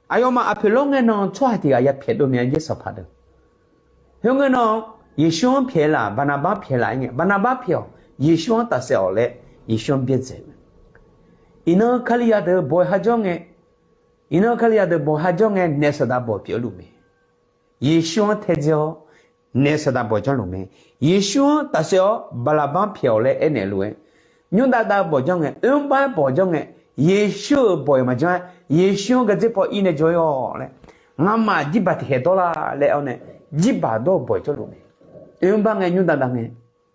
Aqyawfmaf aqpoeq lawr ngae nan tsawrhaq tiq ghaq yapyaeq dov mae-a, yaer sanqpaq deuq. Khoerngae nan Yeqsur-anr pyaeq laf, Baqnaqbar pyaeq laf-aer ngae, Baqnaqbar pyaeq-awq, Yeqsur-anr tafsaef-awq laer Yeqsur-anr byaerdzae-euq mae. Iqnan Kalizaq deuq bawq ha jawr ngae, iqnan Kalizaq deuq bawq ha jawr ngae naef saqdaq bawq pyeuf-eu luf mae. Yeqsur-anr taedzae-awr naef saqdaq bawq janrluf mae. Yeqsur-anr tafsaef-awr Baqnaqbar pyaeq-awq laer aernaeq lof-aer, nymrdav dav-eu bawq janr ngae, oermrbar-aer bawq janr ngae, Yeqsur-euq bawq-iq maqjanr-aer, Yeqsur-anr gardzer paw ir nae jawr-ir-awq laer, ngamaf jirbaq tiqkhaeq dawr la laer-awr nae, jirbaq dawr-eu bawq janrluf mae. Oermrbar ngae nymrdav dav ngae,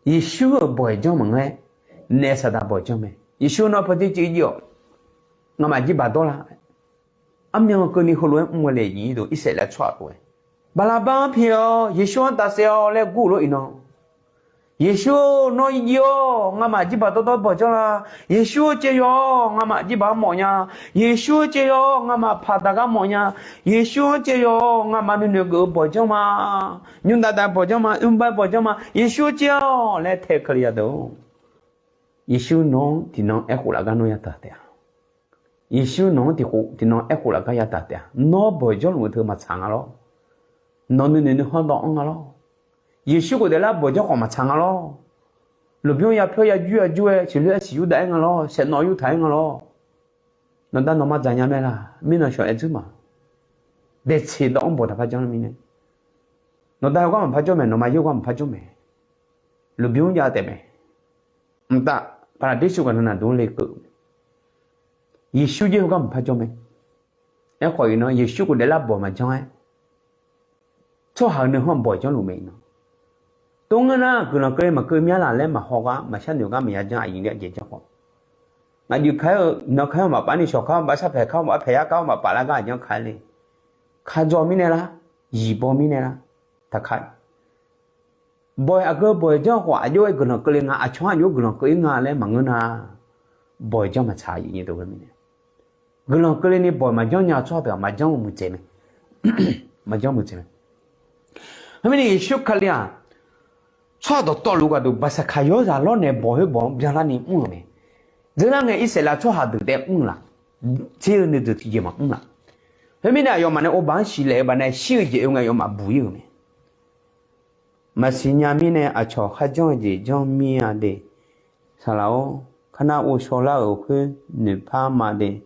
Yeqsur-euq bawq-iq janr maqngeur-aer, naef saqdaq bawq janr mae. Yeqsur nawr pawdzer cuiv jir-awq, ngamaf jirbaq dawr la. Armyan keuvni heulof-aer mr-eu le nyiq-ir deuq Irsaqleqlav tsawrhaq deuq-aer, Baqnaqbar-anr pyaeq-awq, Yeqsur-anr tafsaef-awq laer gur-euq lor iqnan. Yeqsur-or, nawr ir jir-awq, ngamaf jirbaq dawrdawr bawq janr la. Yeqsur-or, caev yaw-awq, ngamaf jirbaq-anr mawf nya. Yeqsur-or, caev yaw-awq, ngamaf paqdaq gar mawf nya. Yeqsur-or, caev yaw-awq, ngamaf nuinoeq geuf-eu bawq janr ma. Nymrdav dav bawq janr ma, oermrbar bawq janr ma. Yeqsur-or, caev-awq laer tae-eu Kalizaq deuq-or, Yeqsur nawq-anr tiqnan aerkhof laf gar nawr yataq taef-a. Yeqsur nawq-anr tiqkhof tiqnan aerkhof laf gar yataq taef-a. Nawr bawq janrluf-eu teu maqtsaq nga lawr. Nawq nuinoeq nuikhanr dawv-anr nga lawr. Yeqsur ghofdaef lar bawq janr khawf maqtsaq nga lawr. Lmqbymr yapyawr yajuir yajuir-aer siqloer-aer siq yurdav-aer nga lawr. Saeqnawv yurtaq-aer nga lawr. Nawqdav nawqma dzaqnya mae laq, mirnan shawq-aer dzoer ma. Daeqtseq dawv-anr bawq taqpar janr mirnae, nawqdav heugar maqpar jawr mae, nawqma yawr gar maqpar jawr mae. Lmqbymr jav taef mae. Mqtav, Paqlaqdirsuv gaqnan naqdmr lekeuv. Yeqsur jir heugar maqpar jawr mae. Aerkhawf iqnan Yeqsur ghofdaef lar bawq maqjanr-aer, tsawrhaq-euq nuikhanr bawq janrluf mae iqnan. Tov ngeur nar guiqlanq keuvle maqkeuv myanr laf laer maqhaw gar maqshar noeq gar maqya janr aqyuif aqjeq janr khawf, ngaq juif ka-aer-eu nawr ka-aer-eu maqpar ni shawq ka-aer maqpar sharpaeq ka-aer maqpar paeq yar ka-aer maqpar laer gar aqjanr ka-aer le. Ka dzaw mirnae lar, yiq baw mirnae lar, taq ka. Bawq-iq aqgeu bawq-iq janr khawf aqjox-aer guiqlanq keuvle nga, aqcawq-anr aqjox guiqlanq keuv-ir nga laer maqngeur nar, bawq-iq janr maqtsaq-a. Guiqlanq keuvle ni bawq-iq maqjanr nya tsawrhaq deuq-aq maqjanr-eu muiqdzaeq mae. maqjanr muiq jeq mae. Khoermirnae Yeqsur Kali-aq, tsawrhaq dawqtawvluf gharduq baqsaqkaq yawrzaq lawrnaeq bawq khoer bawq-anr byanlarni mr-euq mae. Dzeur lar ngae Irsaqleqlav tsawrhaq deuq taef mr-eu laf, tser-eu nuideuq tiqjeq maqmr laf. Khoermirnae aqyawfmaf nae ovbaq-anr siqlaeq-eu baqdanae shir-eu jeq oe ngae aqyawfmaf buq ir-euq mae. Maqsiq nya mirnae aqcawq kharjanr-eu jeq janr mir-a de. Saqlaq-or, kar nar ghovshaw lar-euq khoer noeqpar ma de.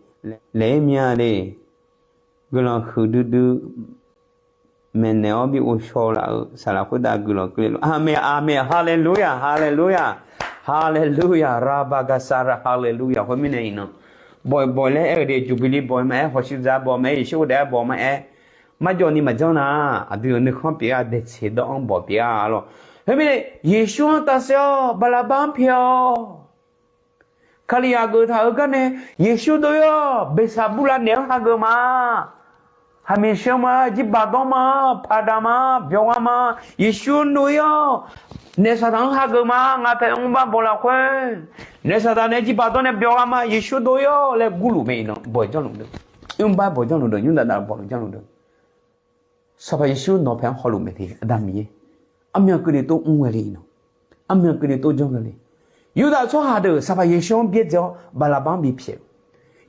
Laeq-ir mya de. Guiqlanq huiqdui dui maeqnaeq-awr bi ghovshaw laf-euq saqlaq khoertav guiqlanq keuvle luf. Aqmeq, aqmeq, haleluya, haleluya, haleluya, rabaqgaqsara, haleluya. Khoermirnae iqnan, bawq-iq bawq-iq laer aer-euq de, juqbili bawq-iq maqaer, hawshuiza bawq maqaer, Yeqsur-eu daef-aer bawq maqaer, marjawv ni maqjanr nar, aqdui-euq nuikhanr pyeuf-a, daeqtseq dawr-anr bawq pyeuf-a lor. Khoermirnae, Yeqsur-anr tavsaev-awr, Baqlaqbar-anr pyaeq-awq. Kalizaq geuftaq-euq garnae, Yeqsur dov-ir-awq. Beqsaqburlav naeq-anr hageuf ma. Haqmiq sheu ma, jirbaq dawr ma, paqdaq ma, byawq gha ma. Yeqsur dov-ir-awq. Naef Saqdaq-anr hageuf ma. Ngaq paeq mrbar bawq lafkhoer, naef Saqdaq naeq-aer jirbaq dawr nae byawq gha ma. Yeqsur dov-ir-awq laer gurluf mae iqnan, bawq-iq janrluf deuq, mrbar bawq janrluf deuq, nymr dav dav bawq luf janrluf deuq. Sanqpaq Yeqsur nawq paeq-anr hawluf maeq te, Aqda Miqyaer, armyan keuvle tov mr ghae le iqnan. Armyan keuvle tov janr ghae le. Yurdav tsawrhaq deuq Sanqpaq Yeqsur-anr byaerdzae-awr Baqlaqbar-anr bipyaeq-eu.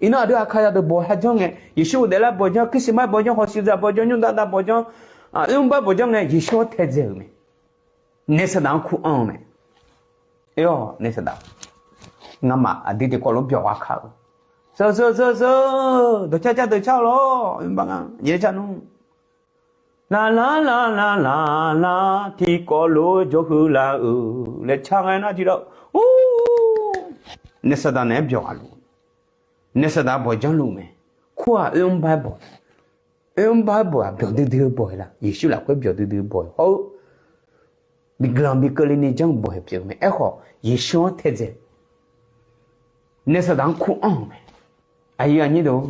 Iqnan aqdui aqkaqzaq deuq bawq ha janr ngae, Yeqsur-euq daeflar bawq janr, Christmas bawq janr, hawshuiza bawq janr, nymr dav dav bawq janr, mrbar bawq janr ngae, Yeqsur-anr taedzae-euq mae. Naef Saqdaq-anr kur anr-eu mae. Aer-awq, naef Saqdaq, ngamaf aqdui tiqkawv lof byawq gha kar-eu. Seur seur seur seur, dawqcar car deuq car-eu lor, mrbar nga, nyaef car nmr. Laqlar laqlar laqlar tiqkawv lof jawr huiqlar-euq laer car ngae nar tiqdawq, ur, naef Saqdaq naeq-aer byawq ghaq luf. Naef Saqdaq bawq janrluf mae. Kur-aq oermr bar-aer bawq. Oermr bar-aer bawq-aq byawq duidui-eu bawq-iq la? Yeqsur lafkhoer byawq duidui-eu bawq-iq hawr-eu, bi guiqlanq bi keuvle ni janr-eu bawq-iq pyeuf-eu mae. Aerkhawf Yeqsur-anr taedzae, naef Saqdaq-anr kur anr-euq mae. Aqyuif aqnyir deuq,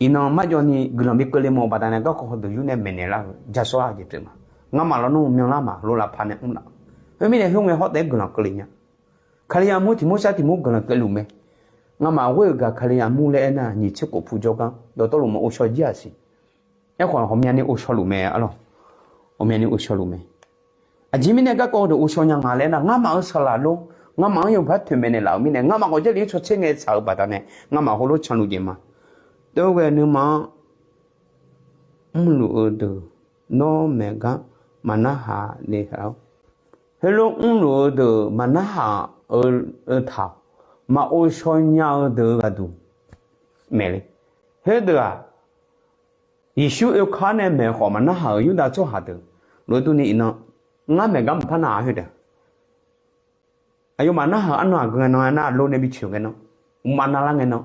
iqnan marjawv ni guiqlanq bi keuvle mawf-eu baqdanae garkawv heudeuq yur nae maeqnaeq lar-euq jasawr-a jeq pyeuf ma. Ngamaf lawnmr myanlar ma, heulof lafpaq nae mr laf. Khoermirnae khoerngae hawr taef-aer guiqlanq keuvle nya. Kalizaq mur tiq mur shar tiq mur guiqlanq keuvluf mae. Ngamaf ghoer-euq gaq Kalizaq mur laer aernar, nyiq tser khof pu jawrgar dawqtawvluf maqghovshaw jir-aq siq. Aerkhawf ghawqmyani ghovshaw luf mae arlawq. Ghawqmyani ghovshaw luf mae. Aqjeq mirnae garkawv deuq ghovshaw nya nga laer nar, ngamaf-euq saqlaq lor, ngamaf-anr yawqghaq toeqmaeq naeqlaf-euq mirnae, ngamaf ghawqjaer lef-ir tsawrtser ngae tsaq-eu baqdanae, ngamaf heulof canluf jeq ma. Tov ghae nuima-anr mrluf-eu deuq, nawr maeq gar maqnarhaq le-awr, heulof mrluf-eu deuq maqnarhaq-eu taq, maqghovshaw nya-eu deuq-eu ghaqduq maeq le. Khoerdeuq-aq, Yeqsur oekar nae maeq khawf maqnarhaq-euq Yurdav tsawrhaq deuq lof-aer durni iqnan, ngar maeq gar maqpar narhaq khoerdeuq. Aqyawfmaf narhaq-euq arnan aqgeu ngae nan aernar, lo nae bi coeq ngae nan, uqmav navlar ngae nan,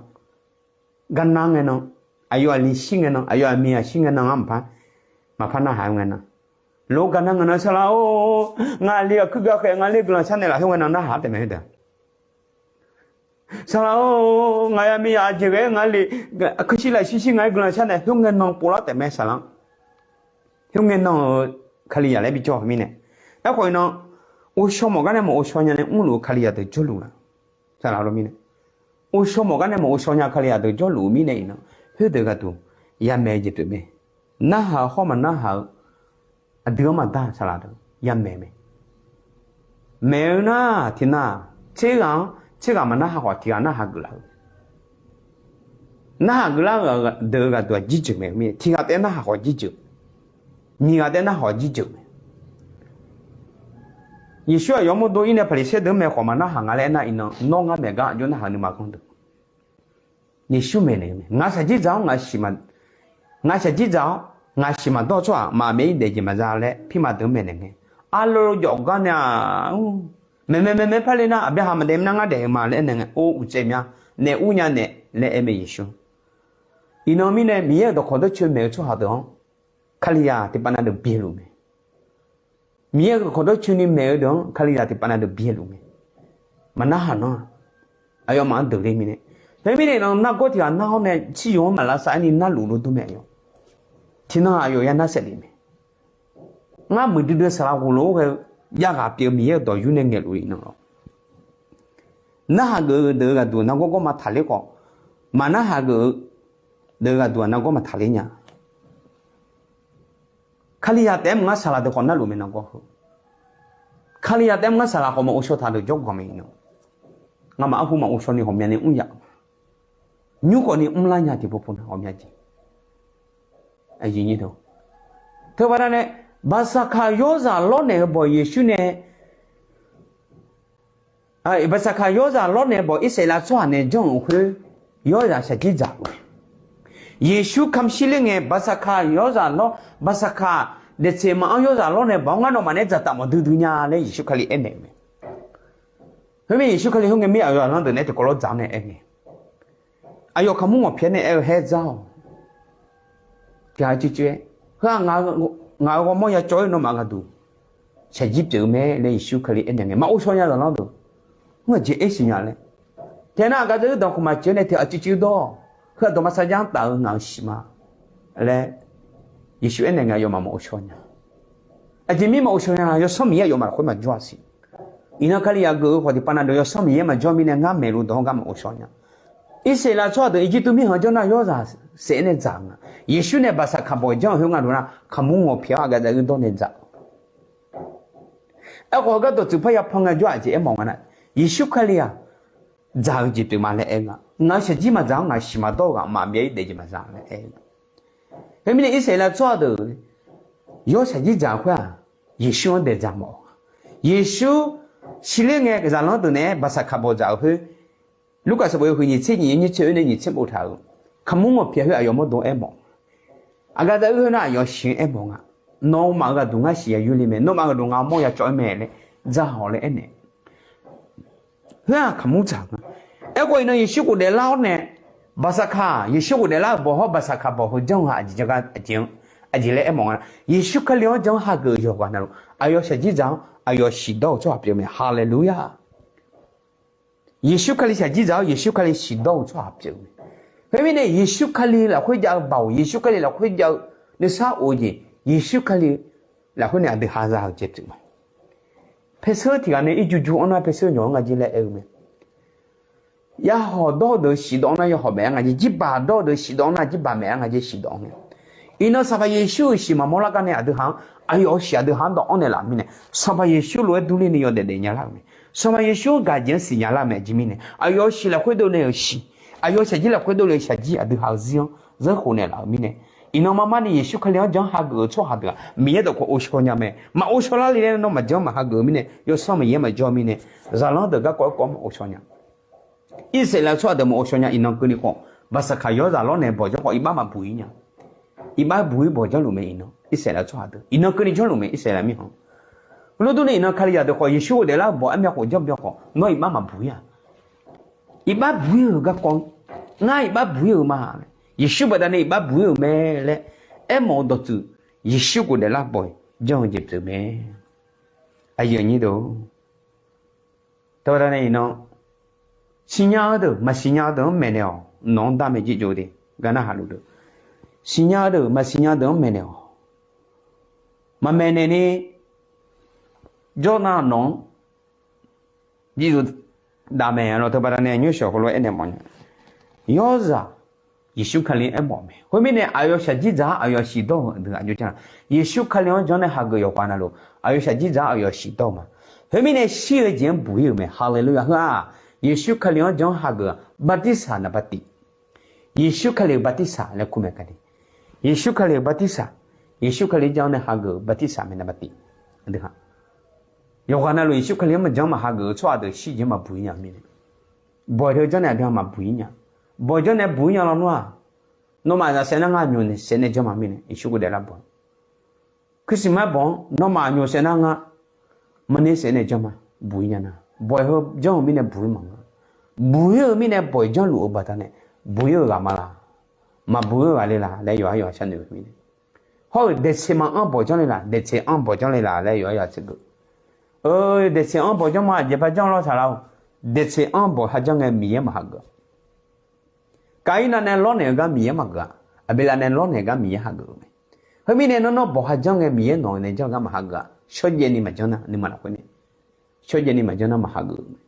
gar nar ngae nan, aqyawf aqli shir ngae nan, aqyawf aqmiq aqshir ngae nan ngar maqpar, maqpar narhaq-eu ngae nan, lo gar nar ngae nan, saqlaq-or, ngaqli aqkuir gar khaeq, ngaqli guiqlanq sharnaeq laf khoerngae nan narhaq-ar taef mae khoerdeuq. Saqlaq-or, ngaqli aqmiq aqjeq ghae-aer ngaqli, aqkuir shir lafshir shir ngaq-aer guiqlanq sharnaeq khoerngae nan povlar taef mae saqlaq-anr. Khoerngae nan-euq Kalizaq laer bi jawr-eu mirnae. Aerkhawf iqnan, ghovshaw mawf gar nae maqghovshaw nya nae mrluf-eu Kalizaq deuq jawrluf la? Saqlaq-eu mirnae, ghovshaw mawf gar nae maqghovshaw nya Kalizaq deuq jawrluf-eu mirnae iqnan, khoerdeuq ghaqduq yamaeq-eu jeq pyeuf mae. Narhaq-eu hawr maqnarhaq-eu aqdui-anr maqdar saqlaq deuq yamaeq mae. Maeq-eu nar tiqnan, tser ghaq-anr tser ghaq maqnarhaq khawf tiq ghaq narhaq geuflaf-eu. Narhaq geuflar-eu deuq-eu ghaqduq-aq jirjeuq mae mirnae, tiq ghaq taef-aer narhaq khawf jirjeuq, nyiq ghaq taef-aer narhaq khawf jirjeuq mae. Yeqsur aqyawf mawrdo-ir nae Paqliqsaer deuq-anr maeq khawf maqnarhaq nga laer aernar iqnan, nawr ngar maeq gar aqjox narhaq nuima ganr deuq. Yeqsur maeqnaeq-eu mae, ngaq shaqjir dzaq-awr ngaq siq ma, ngaq shaqjir dzaq-awr ngaq siq maqdawr-eu tsawrhaq maqmaeq-ir daef jeq maqza laer pirma deuq-anr maeqnaeq ngae, arlo jawf gar nae-aq, maeq maeq maeq maeq par le nar, Aqbyaqhaq maqdaef nar ngar daef-eu ma laer aernaeq ngae, or uqtsaev mya, naef ur nya naeq laer aer mae Yeqsur. Iqnan mirnae Miqyaer-euq dawqkawq dawrcoeni maeq-eu tsawrhaq deuq-anr Kalizaq tiqpav na deuq byaeqluf mae. Miqyaer-euq dawqkawq dawrcoeni maeq-eu deuq-anr Kalizaq tiqpav na deuq byaeqluf mae. Maqnarhaq nanr-aq, aqyawfmaf-anr deuq le mirnae. Khoermirnae iqnan nargawr tiq ghaq nar-awr nae tsir yawq-anr maqlavsav-aer ni narluf lof dur mae aqyawf. Tiqnan aqyawf ya nar saef lef mae. Ngar muiqdui dui saqlaq ghoflof-aer ghae-eu javghaq pyeuf-eu Miqyaer-euq dawq yur nae ngaeqluf-eu iqnan lawr. Narhaq geuf-eu deuq-eu ghaqduq nargawr gawr ma taqler khawf, maqnarhaq geuf-eu deuq-eu ghaqduq-aq nargawr maqtaqler nya. Kalizaq taef-aer maqngar saqlaq deuq khawf narluf mae nan gawr heu. Kalizaq taef-aer maqngar saqlaq khawf maqghovshaw taq deuq jawrganq mae iqnan. Ngamaf arhu maqghovshaw ni ghawqmyani mr yaf. Nymr khawf ni mrlar nya tiqpov pov nar ghawqmya jeq. Teubaqda nae, Baqsaqkaq yawrzaq lawrnaeq-eu bawq Yeqsur nae, Baqsaqkaq yawrzaq lawrnaeq bawq Irsaqleqlav tsawrhaq nae janr-euq khoer, yawrzaq shaqjir dzaq-eu. Yeqsur kamq shirler ngae, Baqsaqkaq yawrzaq lawr, Baqsaqkaq daeqtseq maqanr yawrzaq lawrnaeq bawq-anr ngar nawmaf nae dzaqtaf mawf duidui nya laer Yeqsur Kali aernaeq-eu mae. Khoermirnae Yeqsur Kali khoer ngae mir aqyawf zaqlanr deuq nae tiqkawv lawr dzaq-awr nae aer ngae, aqyawf kaqmur ngawqpyaeq nae aer-eu haer dzar-awq. Tiqghaq cuivcuiv-aer, heu-aq, ngaq-euq ghawrmawr ya cawv-aer nawmaf gharduq shaqjir pyeuf-eu mae laer Yeqsur Kali aernaeq ngae, maqghovshaw nya zaqlanr deuq. Mr-aq jeq aer siqnya laer. Tiqghaq nar aqgaf deuq-eu danqkhoq maqceuq-aer nae tiq aqcuiv cuiv dawr-awq. Khoer-aq dawq maqsar jar-anr taf-eu ngaq-euq siqma laer Yeqsur aernaeq ngae, aqyawfmaf maqghovshaw nya. Aqjeq mir maqghovshaw nya, Yawsanr Miqyaer aqyawfmaf khoer maqjawr-a siq. Iqnan Kalizaq geuf-eu khawf tiqpav na deuq Yawsanr Miqyaer maqjawr mirnae ngar maeqlu dawq-anr gar maqghovshaw nya. Irsaqleqlav tsawrhaq deuq Irjirtuv mirkhanq janr nar yawrzaq saef-aer nae dzaq-eu nga. Yeqsur nae Baqsaqkaq bawq janr-eu khoer nga dov nar kaqmur ngawqpyaeq-awr aqgaf deuq-eu dawr nae dzaq-eu. Aerkhawf heugar dawqtsuif parya pan ngae jawr-aq jeq aermawf nga nar, Yeqsur Kali-aq dzaq-eu jeq pyeuf ma laer aer nga. Ngaq-euq shaqjir maqdzaq-anr ngaq-euq siqma dawr-eu ghaq maqbyav-ir daef jeq maqza laer aer nga. Khoermirnae Irsaqleqlav tsawrhaq deuq yawr shaqjir dzaq-eu khoer-aq, Yeqsur-anr daeqdzaq mawf-eu. Yeqsur shirler ngae zaqlanr deuq naeq-aer Baqsaqkaq bawq dzaq-eu khoer, Lurkaf sanqbof yawhuiq nyiq tser nyiq nyiq tser oe nae nyiq tser boftaq-euq, kaqmur ngawqpyaeq khoer aqyawf mawrdo aermawf. Aqgaf deuq-eu khoer nar aqyawf shiq-anr aermawf nga. Nawmaf-euq gharduq ngar siq ya yurle mae, nawmaf-euq gharduq ngaq-euq mawr ya cawv-aer mae laer dzaq-awq laer aernaeq. Khoer-aq kaqmur dzaq-eu nga. Aerkhawf iqnan Yeqsur ghofdaef lar-awr nae, Baqsaqkaq Yeqsur ghofdaef lar-euq bawq hawr Baqsaqkaq bawq heu janr-eu ghaq aqjeq jar gar aqjeq-anr aqjeq laer aermawf nga. Yeqsur Kali-anr jan-anr hageuf-euq yawqghaq navluf aqyawf shaqjir dzaq-anr aqyawf siqdawr-eu tsawrhaq pyeuf-eu mae. Haleluya! Yeqsur Kali shaqjir dzaq-awr Yeqsur Kali siqdawr-eu tsawrhaq pyeuf-eu mae. Khoermirnae Yeqsur Kali lafkhoer jav-eu baoq, Yeqsur Kali lafkhoer jav-eu nuisar of-eu jeq, Yeqsur Kali lafkhoer nae aqdui haza-euq jeq pyeuf mae. Paerseur tiq ghaq nae irjur jur-anr nar paerseur nyawq-anr nga jir laer aer-eu mae. Yahawq dawr-eu deuq siqdawq-anr nar yahawq maeq-aer nga jir, jirbaq dawr-eu deuq siqdawq-anr nar jirbaq maeq-aer nga jir siqdawq-anr nae. Iqnan Sanqpaq Yeqsur-euq siq maqmawr lar gar nae aqdui ha-anr aqyawf-euq siq aqdui ha-anr dawq-anr naeqlaf mirnae, Sanqpaq Yeqsur lof-aer durler ni yawdaef daef nya lar-euq mae. Sanqpaq Yeqsur-anr gaq jeq-anr siqnya lar mae aqjeq mirnae, aqyawf-euq siq lafkhoer dovle-euq siq, aqyawf shaqjir lafkhoer dovle-euq shaqjir aqdui ha-euq zir-anr zeur khof naeqlaf-euq mirnae, iqnan mar mar ni Yeqsur Kali-anr jan-anr hageuf-eu tsawrhaq deuq-aq Miqyaer dawqkawq ghovshaw nya mae. Maqghovshaw lar le laer nawmaf jan-anr maqhageuf-eu mirnae, Yawsanr Miqyaer maqjawr mirnae, zaqlanr deuq garkawv-aer kawv-anr maqghovshaw nya. Irsaqleqlav tsawrhaq deuq maqghovshaw nya. Iqnan keuvni khawf Baqsaqkaq yawrzaq lawrnaeq bawq janr khawf iqbax maqbuq-ir nya. Iqbax buq-ir bawq janrluf mae iqnan Irsaqleqlav tsawrhaq deuq iqnan keuvni janrluf mae Irsaqleqlav mirkhanq. Lawrdur nae iqnan Kalizaq deuq khawf Yeqsur ghofdaef lar-eu bawq armyav khof janr byan khawf nawr iqbax maqbuq-ir-a. Iqbax buq-ir-euq garkawv, ngar iqbax buq-ir-euq ma. Yeqsur baqdanae iqbax buq-ir-euq mae laer aermawf-eu dawqtsuif Yeqsur ghofdaef lar bawq janr-eu jeq pyeuf mae. Aqyuif aqnyir deuq, teubaqdanae iqnan siqnya-eu deuq maqsiqnya-eu deuq-anr maeqnaeq-awq. Nawq-anr dar mae jirjov de, gar narhaq luf deuq. Siqnya-eu deuq maqsiqnya deuq-anr maeqnaeq-awq. Maqmaeqnaeq ni jawr nar nawq-anr jirjov dav mae. Aqlawq teubaqdanae nymrshawq heulof-aer aernaeq mawf nya. Yawrzaq Yeqsur Kali aermawf mae. Khoermirnae aqyawf shaqjir dzaq-awr aqyawf siqdawr-euq deuq aqjox jar-a. Yeqsur Kali-anr jan nae hageuf yawqghaq navluf aqyawf shaqjir dzaq-awr aqyawf siqdawr-eu ma. Khoermirnae shir-eu jeq-anr buq-ir-euq mae. Haleluya. Heu-aq Yeqsur Kali-anr jan hageuf-aq bartirsaq naqba tiq. Yeqsur Kali-euq bartirsaq laer kur mae kali. Yeqsur Kali-euq bartirsaq, Yeqsur Kali-anr jan nae hageuf-euq bartirsaq mae naqba tiq. Yawqghaq navluf Yeqsur Kali-anr maqjan maqhageuf-eu tsawrhaq deuq shir jeq-anr maqbuq-ir nya mirnae, bawq teu janr nae aqdui-aq maqbuq-ir nya. Bawq janr nae buq-ir nya lawnmr-aq, nawmaf zaq saef nar ngar nymq saef nae janr ma mirnae Yeqsur ghofdaef lar bawq Christmas bawq-anr nawmaf nymq saef nar ngar marner saef nae janr ma. Buq-ir nya nar bawq heu janr-eu mirnae buq-ir maqngeur. Buq-ir-eu mirnae bawq janrluf-eu baqdanae buq-ir-eu ghaq ma laq, maqbuq-ir-eu ghaq le laq laer yawqha yawqha sharnoeq-eu mirnae, hawr-eu daeqtseq maqanr bawq janr le laq, daeqtseq anr bawq janr le laq laer yawqha yawqha tseq geuf. Daeqtseq anr bawq janr ma aqjeq ba janr lawr saqlaq-or. Daeqtseq anr bawq ha janr ngae Miqyaer maqhageuf. Kaqirnav nae lawrnaeq-eu gar Miqyaer maqgeuf-a. Aqbeqlav nae lawrnaeq-eu gar Miqyaer hageuf-eu mae. Khoermirnae nawr nawr bawq ha janr ngae Miqyaer nawq nae janr-eu gar maqhageuf-a. Shawrjaev ni maqjanr nar nuima lafkhoer nae, shawrjaev ni maqjanr nar maqhageuf-eu mae.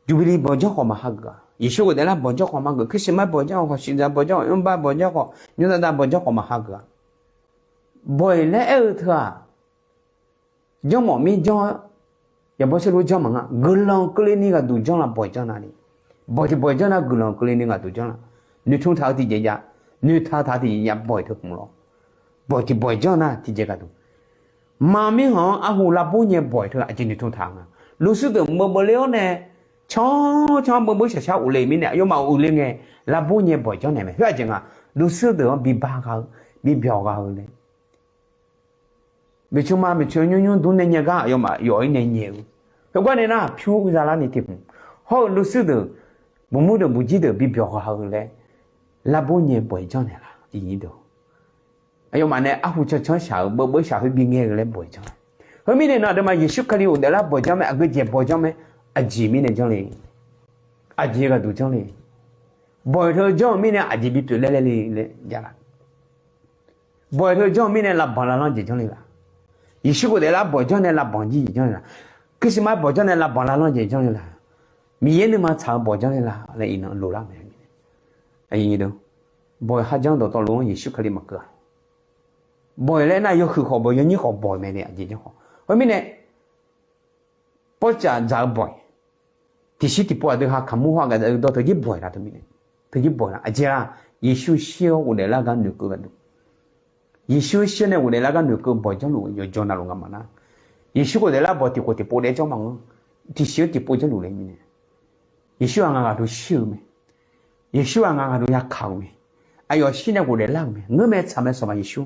Jubilee bawq janr khawf maqhageuf-a. Yeqsur ghofdaef lar bawq janr khawf maqgeuf. Christmas bawq janr khawf, siqdzaq bawq janr khawf, nymrbar bawq janr khawf, nymrdav dav bawq janr khawf maqhageuf-a. Bawq-iq laer aer-eu teu-aq, janrmawf mir janr-eu, yaqbawr saerlu janr maqnga. Guiqlanq keuvle ni ghaqduq janr la bawq-iq janr navni. Bawq tiq bawq-iq janr nar guiqlanq keuvle ni ghaqduq janr la. Noeqtmq taq-eu tiqjeq jav, noeqtaq taq-eu tiqjeq jav bawq-iq teu hmq lawr. Bawq tiq bawq-iq janr nar tiqjeq ghaqduq. Maq mirkhanq-anr arhu lavbur nyae bawq-iq teu aqjeq noeqtmq taq-eu nga. Luvshuir deuq meuq beuv ler-awr nae, canr canr beuv beuv shaqshar uqle mirnae aqyawfmaf uiqle ngae, lavbur nyae bawq-iq janr naeq mae. Khoer aqjeq nga, luvshuir deuq-anr bi bar gha-eu, bi byawq gha-eu laer. Maeqtsoeq ma maeqtsoeq nymr nymr dur nae nyae gar aqyawfmaf yawf-ir nae nyae-eu. Heugar nae nar pyur za larni tiq hmq. Hawr-eu luvshuir deuq, buqmur deuq buqjir deuq bi byawq gha-eu laer, lavbur nyae bawq-iq janr naeq la. Aqyawfmaf nae arhu cancanr shaq-eu beuv beuv shaq khoer bi ngae-eu laer bawq-iq janr. Khoermirnae nar aqduimaf Yeqsur Kali ghofdaef lar bawq-iq janr mae, aqgeujeq bawq-iq janr mae, aqjeq mirnae janr le. Aqjeq ghaqduq janr le. Bawq-iq teu janr-eu mirnae aqjeq bipyeuf laer laer le laer ja la. Bawq-iq teu janr-eu mirnae lavbanq lavlanr jeq janr le la. Yeqsur ghofdaef lar bawq-iq janr nae lavbanq jir jeq janr le la. Christmas bawq-iq janr nae lavbanq lavlanr jeq janr le la. Miqyaer nuima tsaq-eu bawq-iq janr le la laer iqnan loq lar mae. Bawq-iq kharjanr dawqtawvluf-anr Yeqsur Kali maqkeuv-a. Bawq-iq laer nar yawhuiq khawf bawq, yawnyir khawf bawq-iq mae le aqjeq janr khawf. Khoermirnae, pawrcaf dzaq-eu bawq-iq, tiqshir tiqpov aqdui ha kaqmur haw gaq-eu dawr teujir bawq-iq la teumirnae, teujir bawq-iq la aqjeq la. Yeqsur shir-awr ghofdaef lar gar noeqkeuv gharduq, Yeqsur shir-awr nae ghofdaef lar gar noeqkeuv bawq janrluf yawqjawr navluf ngamaf nar, Yeqsur ghofdaef lar bawq tiqkhof tiqpov daef janr maqngeur. Tiqshir-eu tiqpov janrluf le mirnae, Yeqsur-aq ngaq ghaq dui shir-eu mae. Yeqsur-aq ngaq ghaq dui yakaq-euq mae. Aqyawf shir nae ghofdaef lar-euq mae, ngeurmae tsaqmae sawq ma Yeqsur.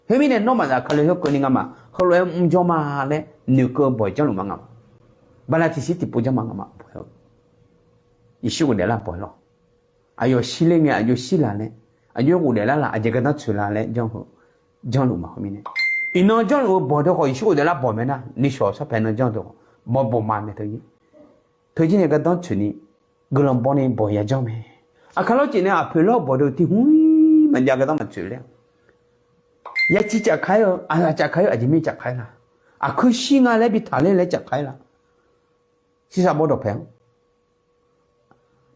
Khoermirnae nawr maqzaf ka le hawr keuvni ngamaf heulof-aer mr jawr ma laer noeqkeuv bawq janrluf ma ngamaf. Bala tiqshir tiqpov janr ma ngamaf bawq-eu. Yeqsur ghofdaef lar bawq-iq lawr. Aqyawf shir ler ngae aqjox shir la laer, aqjox ghofdaef lar la, aqjeq gardanr tsoeq la laer janr-eu, janrluf ma khoermirnae. Iqnan janrluf-eu bawq teu khawf Yeqsur ghofdaef lar bawq mae nar, nishawq sarpaeq nan janr teu khawf bawq bawq ma mae teu. Teujir nae gardanr tsoeqni, guiqlanq bawni bawq-iq ya janr mae. Aqkar lawr cef nae aqpoeq lawr bawq deuq tiq hmq-ir maqjav gardanr maqtsoeq ler-a. Yaciv cafkaq-ir-eu, aqlaf cafkaq-ir-eu, aqjeq mir cafkaq-ir la? Aqkuir shir nga laer bi taqler laer cafkaq-ir la? Shirsaq bawr dawqpae-anr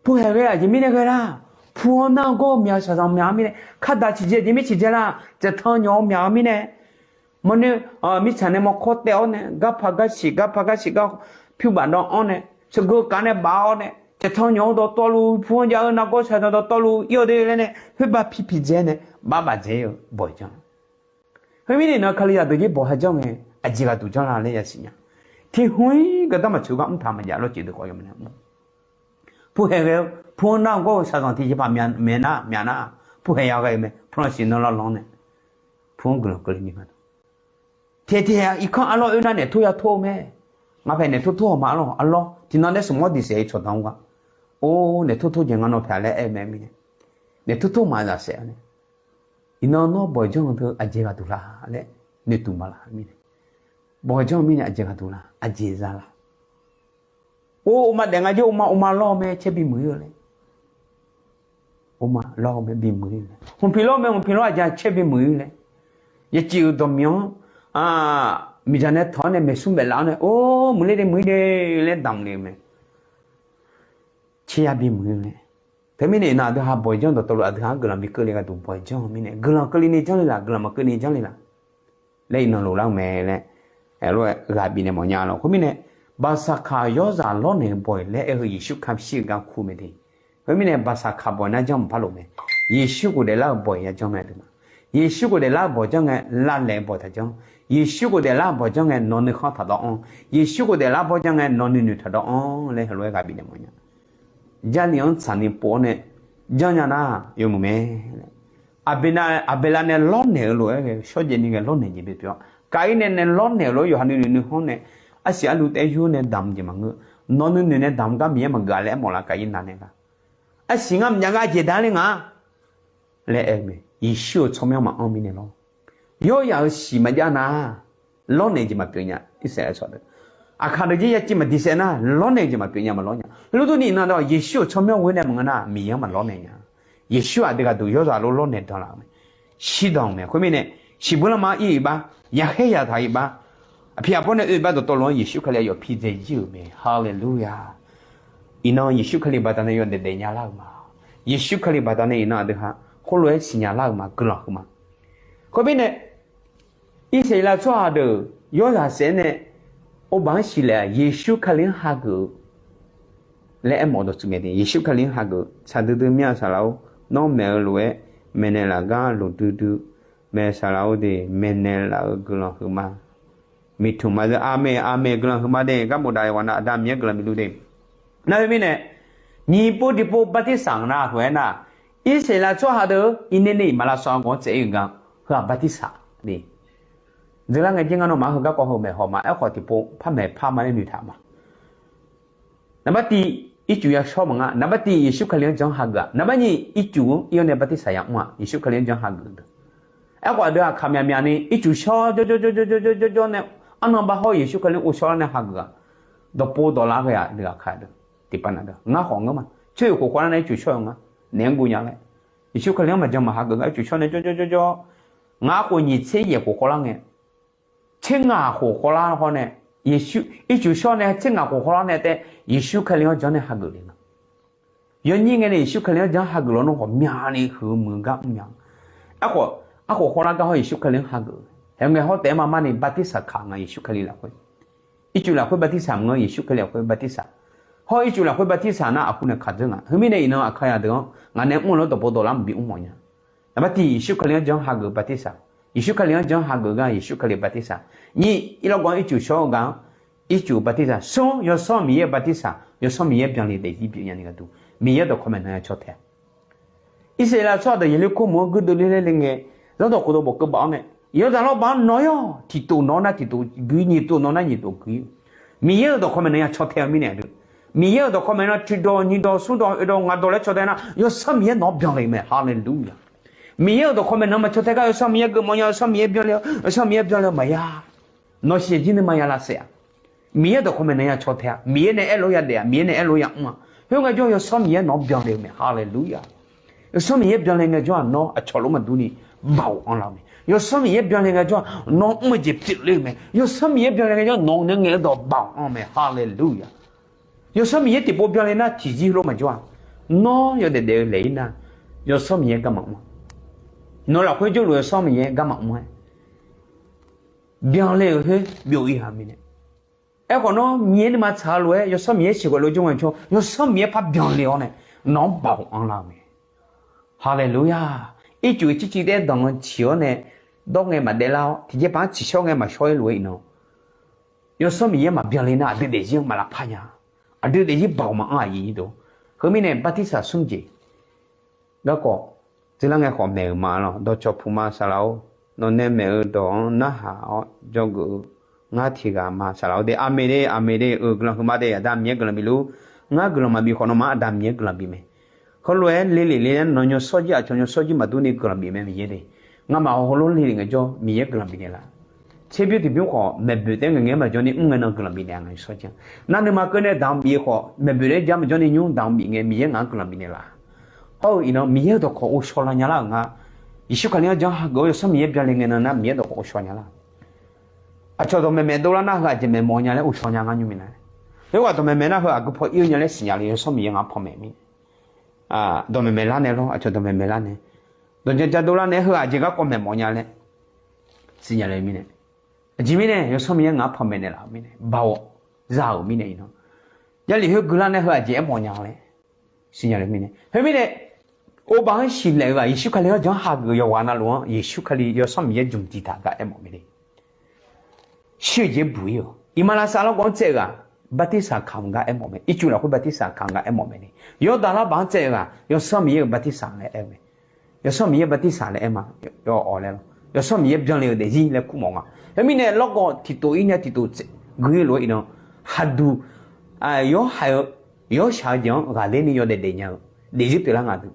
purhaeq ghae aqjeq mirnae ghae lar? Pu-anr nargawr-eu myaq-eu shaqzanq myaq-eu mirnae, kardaq ciqdzae aqjeq mir ciqdzae lar? Caevtan nyawq-eu myaq-eu mirnae, mawrnoer, mirtsaq nae mawrkawr taev-awr nae, garpaq garsiq garpaq garsiq gar pyur baf dawv-anr nae, sheuqgeu kav nae baf-awr nae, caevtan nyawq-eu dawqtawvluf, pu-anr jav-eu nargawr shaqzanq dawqtawvluf ir-awr de laer nae, khoerbav pi piqdzae nae, baf bafdzae-eu bawq janr. Khoermirnae iqnan Kalizaq deuq jir bawq ha janr ngae, aqjeq ghaqduq janr la laer yasiq nya. Tiq hmq-ir gardanr maqtsoeq gar mrtaq maqjav lawr cef deuq khawf yawmae nae mr. Pu haeq ghae-eu, pu-anr nargawr-eu shaqzanq tiqjeqpaq myaq nar myaq nar, pu haeq ya ghae-eu mae, pu lanqsiq nan lavlanr nae, pu-anr guiqlanq keuvle ni gharduq. Tiqhaeq tiqhaeq irkanr arlawr oernar naeq tor ya tor-eu mae. Ngaq paeq naeq tor tor hawq ma arlawr, arlawr tiqnan nae smq-awr diqsaef-eu cawqdanr-eu gar. Or, naeq tor tor jeq nga nawq paeq laer aer-eu mae mirnae, naeq tor tor maqzaq saef-a nae. Iqnan nawr bawq janr-eu teu aqjeq ghaqduq la laer noeqtmq ma la mirnae. Bawq janr-eu mirnae aqjeq ghaqduq la, aqjeq za la. Or, ovma daef nga jir ovma ovma lawr-eu mae caer bimuiq-ir-eu laer. Ovma lawr-eu mae bimuiq-ir-eu laer, hmqpiq lawr-eu mae hmqpiq lawr aqjeq caer bimuiq-ir laer. Yawcif-euq dawqmiq-anr miqdzaq nae tanq-awr nae maeqsmr baef laf-awr nae, or, muiqler de muiq-ir de laer damq le-eu mae. Caer ya bimuiq-ir laer. Teumirnae iqnan aqdui ha bawq janr dawqtawvluf aqdui ha-anr guiqlanq bi keuvle gharduq bawq janr-eu mirnae, guiqlanq keuvle ni janr le laq, guiqlanq maqkeuvle ni janr le laq laer iqnan lof lar-eu mae laer, aerlof-aer ghaq bifnaeq mawf nya lawq. Khoermirnae, baqsaqkaq yawrzaq lawrnaeq-eu bawq-iq laer aer-eu Yeqsur kamq shir-eu gar kur mae de. Khoermirnae baqsaqkaq bawq nar janr maqpar lof mae. Yeqsur ghofdaef lar-eu bawq-iq ya janr mae aqduimaf. Yeqsur ghofdaef lar-eu bawq janr ngae, lavlaeq-eu bawq taq janr. Yeqsur ghofdaef lar-eu bawq janr ngae nawq nuikhanr taq dawv-anr. Yeqsur ghofdaef lar-eu bawq janr ngae nawq nuinoeq taq dawv-anr laer heulof-aer ghaq bifnaeq mawf nya. Jarlif-anr tsaqni pov-awr nae janr nya nar yawmuiq mae. Aqbeqlav nae lawrnaeq-eu lof-aer ghae shawrjaev ni ghae lawrnaeq jeq bipyeuf-awr, Kaqir nae nae lawrnaeq-eu lof-aer yawqha nuinoeq nuikhanr nae arsiq arlu taef-aer yur nae damq jeq maqngeur. Nawq nuinoeq nae damq gar Miqyaer maqgeuf-a laer aermawf laf Kaqir nav nae gar. Arsiq ngar maqjav gar aqjeq da le nga laer aer-eu mae. Yeqsur-euq tsawrmyanr maqanr mirnae lawr. Yawryaf-euq siq maqjav nar, lawrnaeq jeq maqpyeuf nya. Irsaqleqlav tsawrhaq deuq, aqkaq deuq jir yaciv maqdiq saef nar, lawrnaeq jeq maqpyeuf nya maqlawr nya. Lawrdur ni iqnan dawq Yeqsur-euq tsawrmyanr ghoer nae maqngeur nar, Miqyaer-anr maqlawr naeq nya. Yeqsur aqdui ghaqduq yawrzaq lof lawrnaeq danlaf-euq mae. Shirdan-euq mae. Khoermirnae, shiqbuir lanma ir-euq bar, yaqkhaer yaqtaq-euq bar, aqpiq aqpawr nae oe-eu bar dawqtawvluf-anr Yeqsur Kali aqyawf pi dzae jir-euq mae. Haleluya. Iqnan Yeqsur Kali baqdanae yawdaef daef nya lar-euq ma. Yeqsur Kali baqdanae iqnan aqdui ha khoerlof-aer siqnya lar-euq ma, guiqlanq huiq ma. Khoermirnae, Irsaqleqlav tsawrhaq deuq yawrzaq saef-aer nae orbaq-anr siqlaeq-aq, Yeqsur Kali-anr hageuf-eu laer aermawf dawqtsuif mae de. Yeqsur Kali-anr hageuf-eu, saqdui dui mir-a saqlaq-or, nawr maeq-eu lof-aer maeqnaeq laf gar luf duidui mae saqlaq-or de. Maeqnaeq laf-eu guiqlanq huiqma, miqtmq ma zeur. Aqmeq, aqmeq, guiqlanq huiqma de. Garbof daq-eu ghaq nar Aqda Miqyaer guiqlanq bif luf de. Nar khoermirnae, nyiq pov tiqpov bartirsaq nga nar, heuaer nar, Irsaqleqlav tsawrhaq deuq-eu irner ner iqmalavshaw argawr tsaev-ir-eu gar heu-aq bartirsaq de. Dzeurlar ngae jir ngar nawmaf-anr heu garkawv heu maeqhaw ma. Aerkhawf tiqpov par maeqpar ma laer noeqtaq ma. Naqbar tiq, ircuf yashawr maqnga. Naqbar tiq, Yeqsur Kali-anr jan hageuf-aq. Naqbar nyiq, ircuf-anr ir-awr nae bartirsaq yamr-aq, Yeqsur Kali-anr jan hageuf-eu deuq. Aerkhawf aqdui aqkaq myaqmyaq ni ircuf shawr jawr jawr jawr jawr jawr jawr jawr nae, arnan bar hawr-eu Yeqsur Kali-anr ghovshaw lar nae hageuf-aq, dawqpov dawqlar ghae-aq deuq aqkaq deuq, tiqpav naq deuq ngar khawf ngeur ma. Tser-euq khof khawvlar nae ircuf shawr-eu nga, naeq-anr gov nya laer. Yeqsur Kali-anr maqjan maqhageuf gar ircuf shawr nae jawr jawr jawr jawr, ngar khof nyiq tser yaeq khof khawvlar ngae, tser ngaq khof khawvlar hawr nae, Yeqsur ircuf shawr nae tser ngaq khof khawvlar nae taef, Yeqsur Kali-anr jan nae hageuf le nga. Yawnyir ngae nae Yeqsur Kali-anr jan hageuf lawnmr khawf myavni huiq-eu muiq-eu gar mrnya. Aerkhawf, arkhof khawvlar gar hawr Yeqsur Kali-anr hageuf-eu, haeq ngae hawr taef-aer mar mar ni bartirsaq kaq nga Yeqsur Kali lafkhoer. Ircuf lafkhoer bartirsaq maqngeur, Yeqsur Kali lafkhoer bartirsaq. Hawr ircuf lafkhoer bartirsaq nar aqhu nae kaq dzeur nga. Heumirnae iqnan aqkaqyaq deuq-anr ngaq nae mr-eu lof dawqpov dawqlar maqbi mr mawf nya. Naqbar tiq, Yeqsur Kali-anr jan hageuf bartirsaq. Yeqsur Kali-anr jan hageuf gar Yeqsur Kali bartirsaq. Nyiq, irlawrgawv-anr ircuf shawr-eu gaq-anr ircuf bartirsaq. Smr, Yawsanr Miqyaer-euq bartirsaq. Yawsanr Miqyaer byanle daefzir bipyeuf nyani gharduq Miqyaer-euq dawqkawq maeqnan ya caw tae-a. Irsaqleqlav tsawrhaq deuq Yeqleqkov meuq-anr guirdeuv ler ler le ngae, zanrdawq khofdawq bofkeuv baf-awr nae, Yawrdaq lawrbaq-anr nawq-ir-awq, tiqtof nawq-awr nar tiqtof gui, nyiqtof nawq-awr nar nyiqtof gui. Miqyaer-euq dawqkawq maeqnan ya caw tae-eu mirnae aqdui, Miqyaer-euq dawqkawq maeqnan tiqdawq nyiqdawq smrdawq oeqdawq ngaqdawq laer caw tae nar, Yawsanr Miqyaer nawq-anr byanle mae. Haleluya. Miqyaer-euq dawqkawq maeqnan maqcaw tae gar Yawsanr Miqyaer geufmawf nya, Yawsanr Miqyaer byanle-awr, Yawsanr Miqyaer byanle-eu maqya. Nawq siqyaer jir nuima ya lavsaef-a. Miqyaer dawqkawq maeqnan ya caw tae-a. Miqyaer nae aerlof-aer ya daef-a. Miqyaer nae aerlof-aer ya mr-a. Khoerngae jawr Yawsanr Miqyaer nawq-anr byanle-eu mae. Haleluya. Yawsanr Miqyaer byanle ngae jawr-aq nawr aqcawq lof maqdur ni baoq anrlar-eu mae. Yawsanr Miqyaer byanle ngae jawr-aq nawr mr-eu jeq pyeufler-eu mae. Yawsanr Miqyaer byanle ngae jawr-aq nawq nae ngaeq-eu dawq baoq anr-eu mae. Haleluya. Yawsanr Miqyaer tiqpov byanle nar tiqzir heulof maqjawr-a. Nawr yawdaef daef-eu laeq-ir nar, Yawsanr Miqyaer garma mr-a. Nawq lafkhoer jawrluf Yawsanr Miqyaer garma mr-aer byanle-euq khoer byov-ir ha mirnae. Aerkhawf nawr Miqyaer nuima tsaq-eu lof-aer Yawsanr Miqyaer siqghae lof jawr ngae jawr, Yawsanr Miqyaer par byanle-awr nae nawq-anr baoq anrlar-eu mae. Haleluya. Ircuf ciqciv taef danq-eu ciq-awr nae dawr ngae maqdaef lar-awr tiqjeqpaq-anr ciqshawr ngae maqshawr-ir lof-aer iqnan, Yawsanr Miqyaer maqbyanle nar aqdui daefzir-anr maq lavpar nya. Aqdui daefzir baoq maqanr aqyuif nyirdeuq. Heumirnae bartirsaq smr jeq garkawv dzeurlar ngae khawf maeq-euq ma lawq. Dawqcawq puq ma saqlaq-or, nawqnae maeq-eu dawq-anr narhaq-awr dzawgeuf-eu ngar tiq ghaq ma saqlaq-or de. Aqmeq de, aqmeq de. Euq guiqlanq huiqma de. Aqda Miqyaer guiqlanq bif luf. Ngar guiqlanq maqbif khawf nawmaf-anr Aqda Miqyaer guiqlanq bif mae. Heulof-aer le lef le-aer nawq yawshawr jir aqcawq yawshawr jir maqdur ni guiqlanq bif mae Miqyaer de. Ngamaf hawlor le lef ngaejawr Miqyaer guiqlanq bifnaeq laf. Tserbymr tiqbymr khawf maeqboeq taef ngaeq ngae maqjawr ni mr ngae nan guiqlanq bifnaeq-a nga yawshawr jir-a. Nar nuima keuv nae daq-anr bif khawf maeqboeq taef jar maqjawr ni nymr daq-anr bif ngae Miqyaer ngaq-anr guiqlanq bifnaeq laf. Hawr-eu iqnan Miqyaer-euq dawqkawq ghovshaw lar nya lar-euq nga. Yeqsur Kali-anr jan hageuf-awr Yawsanr Miqyaer byanle ngae nan nar Miqyaer dawqkawq ghovshaw nya lar. Aqcawq dawqmaeq maeq dovlar nar heu aqjeq maeqmawf nya laer ghovshaw nya ngar nymr minav. Khoerghaq dawqmaeq maeq nar heu aqgeu paw ir-eu nya laer siqnya le Yawsanr Miqyaer ngaq-anr panmaeq mir. Dawqmaeq maeq lar nae lawr, aqcawq dawqmaeq maeq lar nae, dawqja ja dovlar nae-aer heu aqjeq garkawv maeqmawf nya laer siqnya le mirnae. Aqjeq mirnae Yawsanr Miqyaer ngaq-anr panmaeq naeqlaf-euq mirnae baoq za-euq mirnae iqnan, Jarlif khoer guilar nae heu aqjeq aermawf nya laer siqnya le mirnae. Khoermirnae, orbaq-anr siqlaeq-eu-aq Yeqsur Kali-anr jan hageuf-eu yawqghaq navluf-anr Yeqsur Kali Yawsanr Miqyaer jmq diqtaq gar aermawf mae le. Shir-eu jeq buq-ir-euq iqmalavshav lawrgawv-anr tsaev-eu ghaq bartirsaq kamq gar aermawf mae. Ircuf lafkhoer bartirsaq kamq gar aermawf mae le. Yawrdaq larbaq-anr tsaev-eu ghaq Yawsanr Miqyaer-euq bartirsaq laer aer-eu mae. Yawsanr Miqyaer bartirsaq laer aer ma. Yawsanr Miqyaer byanle-euq daefzir laer kurmawf nga. Khoermirnae lawrgawv tiqtof-ir nae tiqtof gui-eu lof-aer iqnan, haqduq yawhaiq-eu, yawshaq-eu jeq-anr ghaqler ni yawdaef daef nya-eu daefzir pyeuflar nga deuq.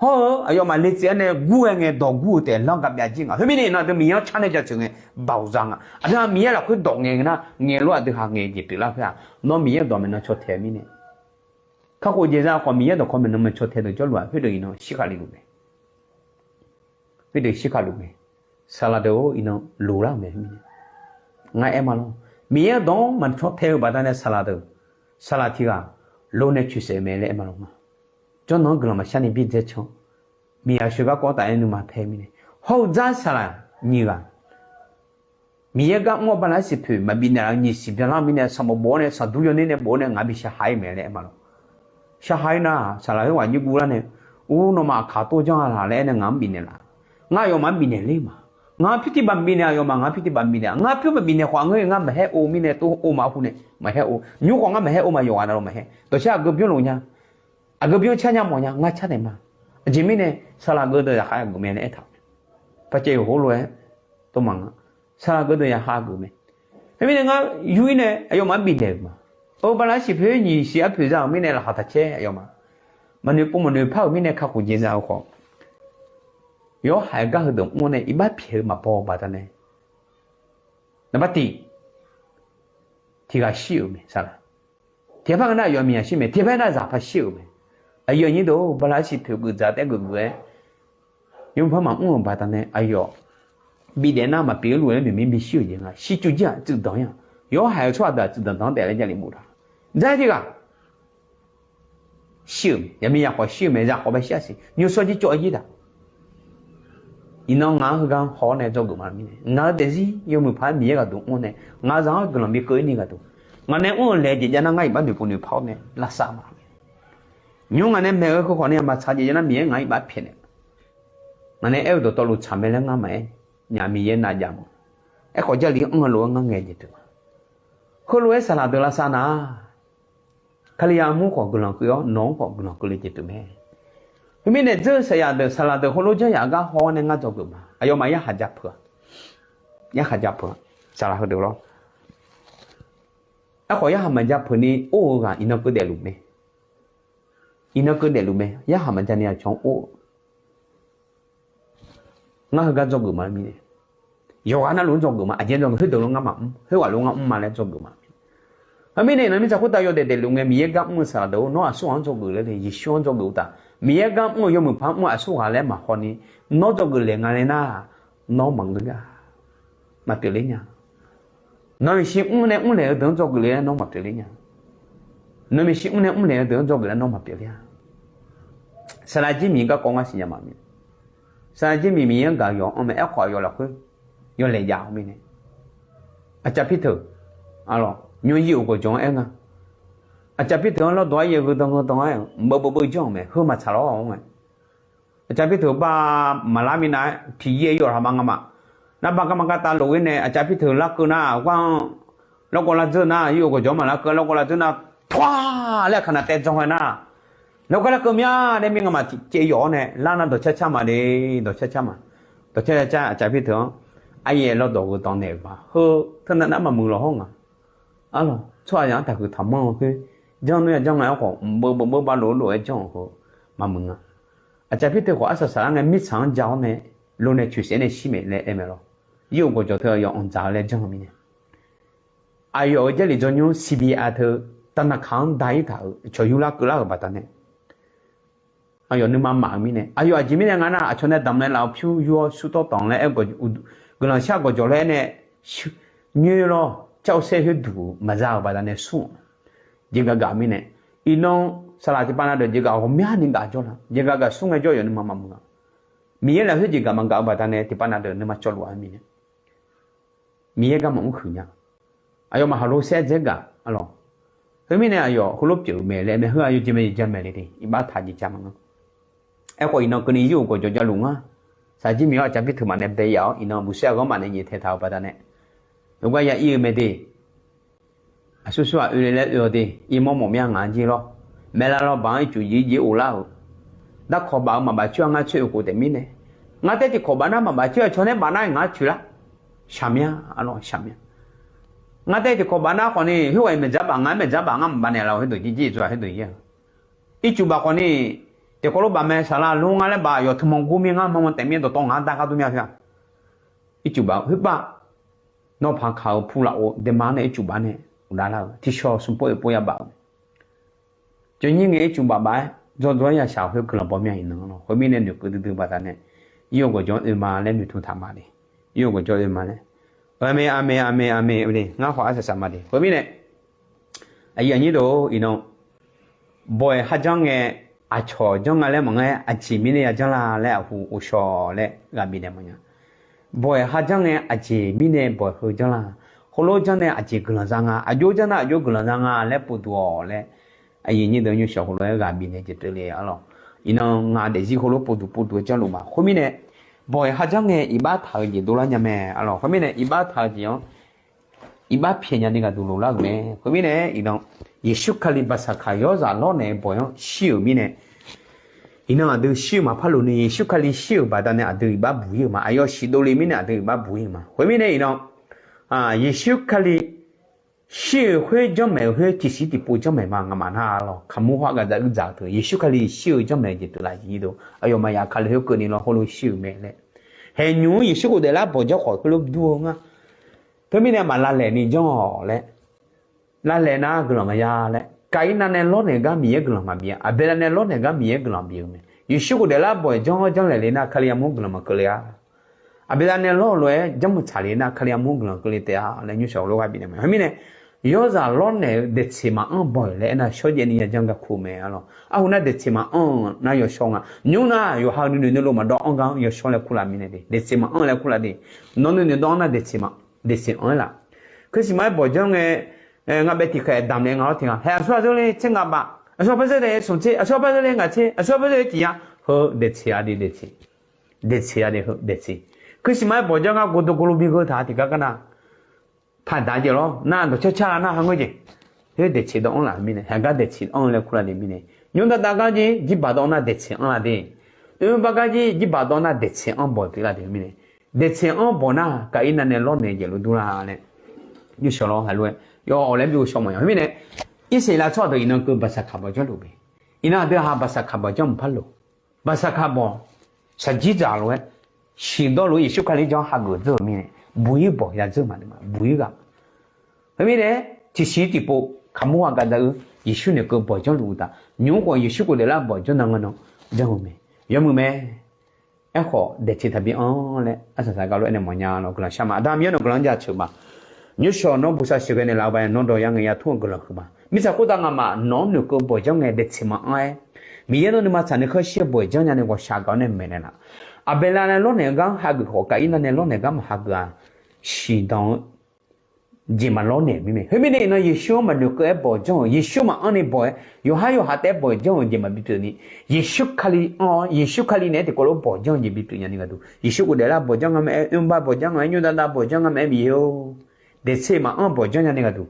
Hawr-eu aqyawfmaf le tsaev-aer nae gur-aer ngae dawq gur-eu taef lanr gaq byav jir nga. Khoermirnae iqnan aqdui Miqyaer-anr car nae jaceuq ngae baoq za nga. Aqdui-aq Miqyaer lafkhoer dawq ngae nar ngaeq lof aqdui ha ngaeq jeq pyeuflar khoer-aq nawr Miqyaer-euq dawq maeqnan caw tae-eu mirnae. Kakhof jeq za khawf Miqyaer dawqkawq maeqnan maqcaw tae deuq jawrluf-aq khoerdeuq iqnan shirkhaq le luf mae. Khoerdeuq shirkhaq luf mae. Saqlaq deuq-or iqnan loqlar-euq mae mirnae. Ngar aer ma lawr. Miqyaer-euq dawq-anr maqcaw tae-eu baqda nae saqlaq deuq, saqlaq tiq ghaq lo nae coeqsaef-eu mae laer aer ma lawr nga. Jawrnan-anr guiqlanq maqshar ni bidzae can. Miqyaer sheuqgar kawv taf-aer nuima pae mirnae. Hawr-eu dzar saqlaq nyiq ghaq Miqyaer gar mr-awr bala arsiq poeq maqbif naeq-a nyiq siq byanlar-eu mirnae, sanqbof bof-awr nae, sanqdur yaw ner nae bof-awr nae, ngaq bishaq ha-ir mae laer aer ma lawr. Shaq ha-ir nar, saqlaq khoerghaq nyir guv lar nae, ur, nawmaf aqkaq tov janr-a laq laer aer nae ngaq-anr bifnaeq laf. Ngar aqyawfmaf-anr bifnaeq ler ma. Ngaq pyur tiq baf bifnaeq, aqyawfmaf ngaq pyur tiq baf bifnaeq. Ngar pyur maqbifnaeq khawf, ngeur ngar maqhaer-eu mirnae tov-or ma hu nae maqhaer-eu. Nymr khawf ngar maqhaer-eu ma, yawqghaq navluf maqhaer. Dawqshar aqgeu bymr lof nya. Aqgeu bymr car nya mawf nya, ngar car naeq ma. Aqjeq mirnae saqlaq geuf deuq zaqkhav-aer geuf mae laer aertaq-euq mae. Par caev-eu heulof-aer tov maqnga. Saqlaq geuf deuq zaqkhav geuf mae. Khoermirnae ngar yur-ir nae aqyawfmaf-anr bifnaeq-euq ma. Or, bala arsiq poeq nyiq siq arpoeq za-euq mirnae laqkhaq taq caer aqyawfmaf maqnoeq pov maqnoeq par-euq mirnae kakhof jeq za-eu khawf, yawhaiq-eu gar heudeuq mr-awr nae iqbax pyaeq-eu maqbaw-eu baqdanae, naqbar tiq, tiq ghaq shir-euq mae saqlaq. Tiq ghaq par ngeur nar aqyawf miqyaq shir mae, tiq ghaq par ngeur nar zaq par shir-euq mae. Aqyuif aqnyir deuq-or, bala arsiq poeq geuf dzaq taef-aer geuf geuf-aer, nymr par maqmr-euq baqdanae aqyawf bifdaef nar maqpyeuf-eu luf-aer noeqmir bishir-euq jeq nga. Shircuv jir-aq tsuif danq-ir-aq, yawhaiq-eu tsawrhaq deuq-aq tsuif danq danq-anr taef laer Jarlif boftaq. Dzar tiq ghaq shir-euq mae, yaqmiqyaq khawf shir-euq mae, zaq khawf bae shir-a siq, nymrshawr jir cawv-aer jir taq. Iqnan ngaq-anr heugar haw-awr nae dzawgeuf ma mirnae, ngaq-eu daefzir yawmuiq paq-aer Miqyaer ghaqduq mr-awr nae, ngaq-eu zaq-anr guiqlanq bi keuv-ir ni ghaqduq, ngaq nae mr-euq laejae jav nar ngar iqbax noeqpov noeqpar-awr nae lavsav ma. Nymr ngaq nae maeq-eu heukhawf ni aqma tsaq jaev jav nar Miqyaer ngaq-anr iqbax pyaeqnaeq. Ngaq nae aer-eu dawqtawvluf tsaq mae laer ngar maqaer nya, Miqyaer navjav mawf. Aerkhawf Jarlif-anr anr-eu lof-aer ngar ngaeq jeq pyeuf ma. Heulof-aer saqlaq deuq lavsav nar, Kali yamur khawf guiqlanq keuv-awr nawq-anr khawf guiqlanq keuvle jeq pyeuf mae. Khoermirnae dzeur-eu saqyaq deuq saqlaq deuq heulof janr yaq gar haw-awr nae ngar dzawgeuf ma. Aqyawfmaf yarkhaq ja peuq-a. Yarkhaq ja peuq-a. Saqlaq heudeuq lawr. Aerkhawf yarkhaq maqja peuq ni or-eu ghaq iqnan keuv daefluf mae. Iqnan keuv daefluf mae, yarkhaq maqja ni aqcawq-anr or-eu. Ngar heugar dzawgeuf ma mirnae, yawqghaq navluf-anr dzawgeuf ma, aqjeq-anr dzawgeuf, khoerdeuq lof ngar maqmr, khoerghaq lof ngar mr ma laer dzawgeuf ma. Heumirnae iqnan mirtsaq khoertav yawdaef daefluf ngae Miqyaer gar mr-eu saqlaq deuq-or, nawr aqsurghaq-anr dzawgeuf laer le, Yeqsur-anr dzawgeuf uqtaf, Miqyaer gar mr-eu yawmuiq paq-anr mr-eu aqsurghaq laer maqhaw ni, nawr dzawgeuf laeq nga laer nar, nawr maqngeur-a, maqpyeuf ler nya. Nawq-euq shi mr nae mrlaeq-eu deuq-anr dzawgeuf le-aer nawr maqpyeuf ler nya. Nawq-euq shi mr nae mrlaeq-eu deuq-anr dzawgeuf le-aer nawr maqpyeuf ler-a. Saqlaq jir miq garkawv ngar siqnya ma mir. Saqlaq jir miq Miqyaer-anr gaq yawq-anr mae, aerkhawf yawlafkhoer yawlaeq jav-eu mirnae, aqcaf Pirteuq, arlawq, nymr yir-euq gawqjawq-anr aer nga. Aqcaf Pirteuq-anr lawrdawq-aer yaev gheudan gheudan-aer mqbeuv beuv beuv janr-euq mae, heu maqtsaq lawr-awr ngae. Aqcaf Pirteuq bar maqlar minav-aer tiq yir-aer yawf haq ma nga ma. Narba garma gartav lof-ir nae aqcaf Pirteuq larkeuv nar, ghar-anr largawv lardzeur nar, yir-euq gawqjawq-anr maqlarkeuv largawv lardzeur nar, tawr laer aqkaq naq taev dzan ghae nar, largawv larkeuv mya laer mir nga ma, tiq caev yawf-awr nae lar nar dawqcar car ma de, dawqcar car ma. Dawqcar car aqcaf Pirteuq-anr aryaev lawrdawq gheudan naeq-euq ma. Heu teunav nar maqmuiq lawq hawr nga. Arlawq, tsawrhaqzaq-anr taqhuiq taqmanr-eu khoer, janr nar ya janr nga-aer khawf mqbeuv beuv beuv bar lof-aer lof-aer janr-euq heu maqmuiq nga. Aqcaf Pirteuq khawf arsaq saqlar ngae mirtsaq-anr ja-awr nae, lo nae coeqsaef nae shir mae laer aer mae lawr. Yir-euq gawqjawq teu aqyawf anqdzaq-eu laer janr-eu mirnae, aqyawf-euq Jarlif dzawnymr siqbi-a teu taqnaqkaq-anr da-ir taq-euq cawq yur larkeuv lar-euq baqdanae, aqyawf nuima maf-eu mirnae, aqyawf aqjeq mirnae nga nar, aqcawq nae damq nae laf-eu pyur yur-awr surtawr tanq laer aer, guiqlanq shar gawqjawq laer aer nae, nyoer lawr car-eu saer khoer duq-eu maqza-euq baqdanae smr-eu jeqgaq gaq mirnae, iqnan saqlaq tiqpav na deuq jeqgaq ghawqmyani gaq jawr la, jeqgaq gaq smr ngae jawr yawf nuima maqmuiq-a. Miqyaer lafkhoer jeqgaq maqgaq-eu baqdanae tiqpav na deuq nuima cawvluf-a mirnae, Miqyaer garma mr huiq nya. Aqyawfmaf haqlo saer dzaer gaq arlawq. Khoermirnae aqyawf heulof pyeuf-eu mae laer mae, heu aqyawf jeq mae jeq ja mae le de, iqbax taq jeq ja ma nga. Aerkhawf iqnan keuvni yir-euq gawqjawq javluf ngar, saqjir miq-awr aqcaf Pirteuq maf nae bae yaf-awr iqnan buqsaer aqghanr maf nae nyaef taeq taq-euq baqdanae, heugar ya ir-eu mae de. Aqsur sur-aq oe le laer oe-awq de, irmawr mawf mya ngaq-anr jir lawr. Maeqlav lawrbaq-anr ircuf jir jir of lar-euq, darkawq baf-eu maqbaf coer-a ngar coer-eu khof taef mirnae, ngar taef tiqkawq baf nar maqbaf coer-a, cawq nae baf nar ngaq-anr coeq lar. Shaqmya, arlawq shaqmya. Ngar taef tiqkawq baf nar khawfni khoerghaq-iq maeqdzaq baf nga, maeqdzaq baf ngar maqbaf naeq laf-awq, khoerdeuq jir jir-eu tsov-aq khoerdeuq jir-a. Ircuf baf khawfni, tiqkawv lof baf mae saqlaq lor nga laer baf, yawf tmq manq gur mir ngar manq manq taef mir dawqtawv ngaq-anr dar gar dur mya khoer-aq. Ircuf baf khoerpav nawr paq kaq-euq pu lafov daema-anr nae ircuf baf nae uqdav lar-euq tiqshawq smq pov oeq pov ya baf-euq. Cawnyir ngae ircuf baf baf-aer dzawr dzawr-aer yashaq khoer guiqlanq baw mya iqnan lawr. Khoermirnae noeqkeuv duidui baqdanae, yir-euq gawqjawq-anr oe ma laer noeqtmq taq ma de. Yir-euq gawqjawq oe ma laer. Aqmeq, aqmeq, aqmeq, aqmeq, ngar khawf arsaq saq ma de. Khoermirnae, aqyuif aqnyir deuq-or, iqnan bawq-aeq kharjanr ngae, aqcawq janr nga laer maqngeur-aer, aqjeq mirnae ya janr la laer aqhu ghovshaw laer ghaq bifnaeq mawfnya. Bawq-iq ha janr ngae aqjeq mirnae bawq-iq heu janr la? Heulof janr nae aqjeq guiqlanq za nga? Aqjox janr nar aqjox guiqlanq za nga laer povduq-awq laer, aqyuif nyir deuq nymrshawq heulof-aer ghaq bifnaeq jeq teuv le arlawq. Iqnan ngaq daefzir heulof povduq povduq-aer janrluf ma. Khoermirnae, bawq-iq ha janr ngae iqbax taq-eu jeq dovlar nya mae arlawq. Khoermirnae iqbax taq-eu jeq-anr iqbax pyaeq nya ni ghaqduq loqlar-euq mae. Khoermirnae iqnan, Yeqsur Kali baqsaqkaq yawrzaq lawrnaeq-eu bawq-anr shir-euq mirnae, iqnan aqdui shir-eu maqpar loq ni, Yeqsur Kali shir-euq baqdanae aqdui iqbax buq-ir-euq ma. Aqyawf shiq dovle mirnae aqdui iqbax buq-ir-euq ma. Khoermirnae iqnan, Yeqsur Kali shir-euq khoer janrmaeq-eu khoer tiqsiq tiqpov janrmaeq ma. Ngamaf nar arlawq, kaqmur hawr gaqda uidzaq-eu teu Yeqsur Kali shir-eu janrmaeq jeq teuv laf-iq nyir deuq, aqyawfmaf yaf Kali khoerkeuvni law heulof shir-euq mae laer, haeqnymr-anr Yeqsur ghofdaef lar bawq janr khawf heulof dur-eu nga. Teumirnae maqlavlaeq ni janr-awq laer, lavlaeq nar guiqlanq maqya laer, Kaqirnav nae lawrnaeq gar Miqyaer guiqlanq maqbif-a. Aqbeqlav nae lawrnaeq gar Miqyaer guiqlanq bif-eu mae. Yeqsur ghofdaef lar bawq janr-awr janrlaeq le nar Kali armur guiqlanq maqkeuv le-a. Aqbeqlav nae lawr-eu lof-aer janrmuiq tsaqle nar Kali armur guiqlanq keuv le taef-a laer nymrshawq heulof ghaq bifnaeq mae. Khoermirnae, yawrzaq lawrnaeq-eu daeqtseq maqanr-eu bawq-iq laer aernar shawrjaev ni yajanr gar kur-eu mae arlawq. Arhu nar daeqtseq maqanr-eu nar yawshawr nga. Nymr nar yawqha-eu nuinoeq nuilov maqdawv anr gar-anr yawshawr laer kurlaf mirnae de. Daeqtseq maqanr laer kurlaf de. Nawr nuinoeq dawv anr nar daeqtseq maq daeqtseq anr-aer laf. Kuirsiq ma-aer bawq janr ngae, ngar bae tiqkhaeq damq nae ngaq lawr tiq ghaq haeq aqsur aqzeur le tser ngaq baf, aqsur aqpar zeur le smq tser, aqsur aqpar zeur le ngaq tser, aqsur aqpar zeur le tiq yar, heu daeqtseq-a de daeqtseq. Daeqtseq-a de heu daeqtseq. Kuirsiq ma-aer bawq janr ngar gordov gordov bi gheu taq tiqgar gar nar, taqdaq jeq lawr nar dawqcar car lar nar ha ngeur jeq. Heu daeqtseq dawv anr laf mirnae, haeq gar daeqtseq anr-eu laer kurlaf de mirnae, nymr dav dav gar jir jirbaq dawv nar daeqtseq anr laf de. Oerbar gar jir jirbaq dawv nar daeqtseq anr bawq pyeuflar de mirnae, daeqtseq anr bawq nar Kaqirnav nae lawrnaeq jeq lof dur la laer, nymrshawq lawr haq lof-aer yawf-awq laer bi ghovshaw mawf-a. Khoermirnae, Irsaqleqlav tsawrhaq deuq iqnan keuv baqsaqkaq bawq janr luf-eu mae. Iqnan aqdui ha baqsaqkaq bawq janr maqpar loq. Baqsaqkaq bawq, shaqjir dzaq lof-aer, siqdawr lof-aer Yeqsur Kali janr hageuf dzeur-euq mirnae, buq-ir bawq ya dzeur maqdeuf ma, buq-ir ghaq. Khoermirnae, tiqsiq tiqpov kaqmur ghaq gaqda-eu, Yeqsur naeq keuv bawq janr luf-eu uqtaf, nymq-mr khawf Yeqsur ghofdaef lar bawq janr nan nga nan janr-eu mae. Yawmuiq mae. Aerkhawf daeqtseq taqbi anr laer arsaq saq gar lof-aer nae mawfnya lawr guiqlanq shar ma. Aqda Miqyaer nawq guiqlanq-anr jaceuq ma. Nymrshawq nawr bosav sheuqghae naeqlaf-eu baqdanae nawr dawq ya ngae ya tmr-eu guiqlanq huiq ma. Mirtsaq khoertav ngamaf nawq-anr noeqkeuv bawq janr ngae daeqtseq maqanr-aer, Miqyaer nawr nuima tsaq nuikhanr shir-eu bawq janr nya nae ghawqshaq gaq-awr nae maeqnaeq laf. Aqbeqlav nae lawrnaeq-eu gar hageuf khawf Kaqirnav nae lawrnaeq gar maqhageuf-aq, siqdanq-eu jeq maqlawr naeq-euq mirnae. Khoermirnae iqnan Yeqsur-anr maqnoeqkeuv-aer bawq janr-euq, Yeqsur maqanr ni bawq-aer yawqhar yawqha taef-aer bawq janr-euq jeq maqbi pyeuf ni, Yeqsur Kali anr-awr Yeqsur Kali naeq-aer tiqkawv lof bawq janr-eu jeq bipyeuf nya ni gharduq, Yeqsur ghofdaef lar bawq janr nga mae-aer, oerbar bawq janr nga mae-aer, nymr dav dav bawq janr nga mae-aer, Miqyaer-or, daeqtseq maqanr bawq janr nya ni gharduq,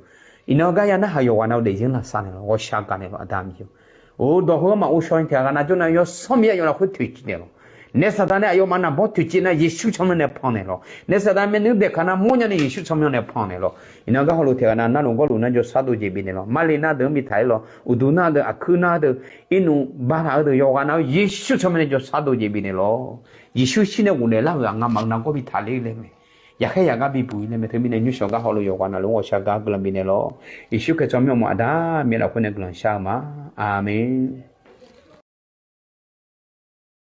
iqnan gar ya narhaq yawqghaq nav-eu daefzir lavsav naeq lawr, ghawqshaq gaq naeq lawr, Aqda Miqyaer-or. Dawq heu-anr maqghovshaw ni tiqghaq ghaq nav jawr nar yawsanr Miqyaer aqyawf lafkhoer toeqciv naeq lawr. Naef Saqdaq nae aqyawfmaf naqbawr toeqciv nar Yeqsur tsawrmyanr nae pan naeq lawr. Naef Saqdaq myavnuiv daeqkaq nar mawrnya ni Yeqsur tsawrmyanr nae pan naeq lawr. Iqnan gar hawluf tiqghaq nav nar luf gawrluf nar jawrshar dov jeq bifnaeq lawr. Marli nar deuq-anr bi taq-ir lawr. Uqduq nar deuq, aqkuir nar deuq, irnuf barlaq-eu deuq yawqghaq nav-anr Yeqsur tsawrmyanr nae jawrshar dov jeq bifnaeq lawr. Yeqsur shir nae ghofdaef lar-euq aqngamaf-euq nargawr bi taqler laer mae. Yaqkhaer yaqgar bibuq-ir laer mae. Teumirnae nymrshawq gar hawluf yawqghaq navluf-anr ghawqshaq gar guiqlanq bifnaeq lawr. Yeqsur Kali tsawrmyanr mawf Aqda Miqyaer lafkhoer nae guiqlanq shar-eu ma. Aqmeq.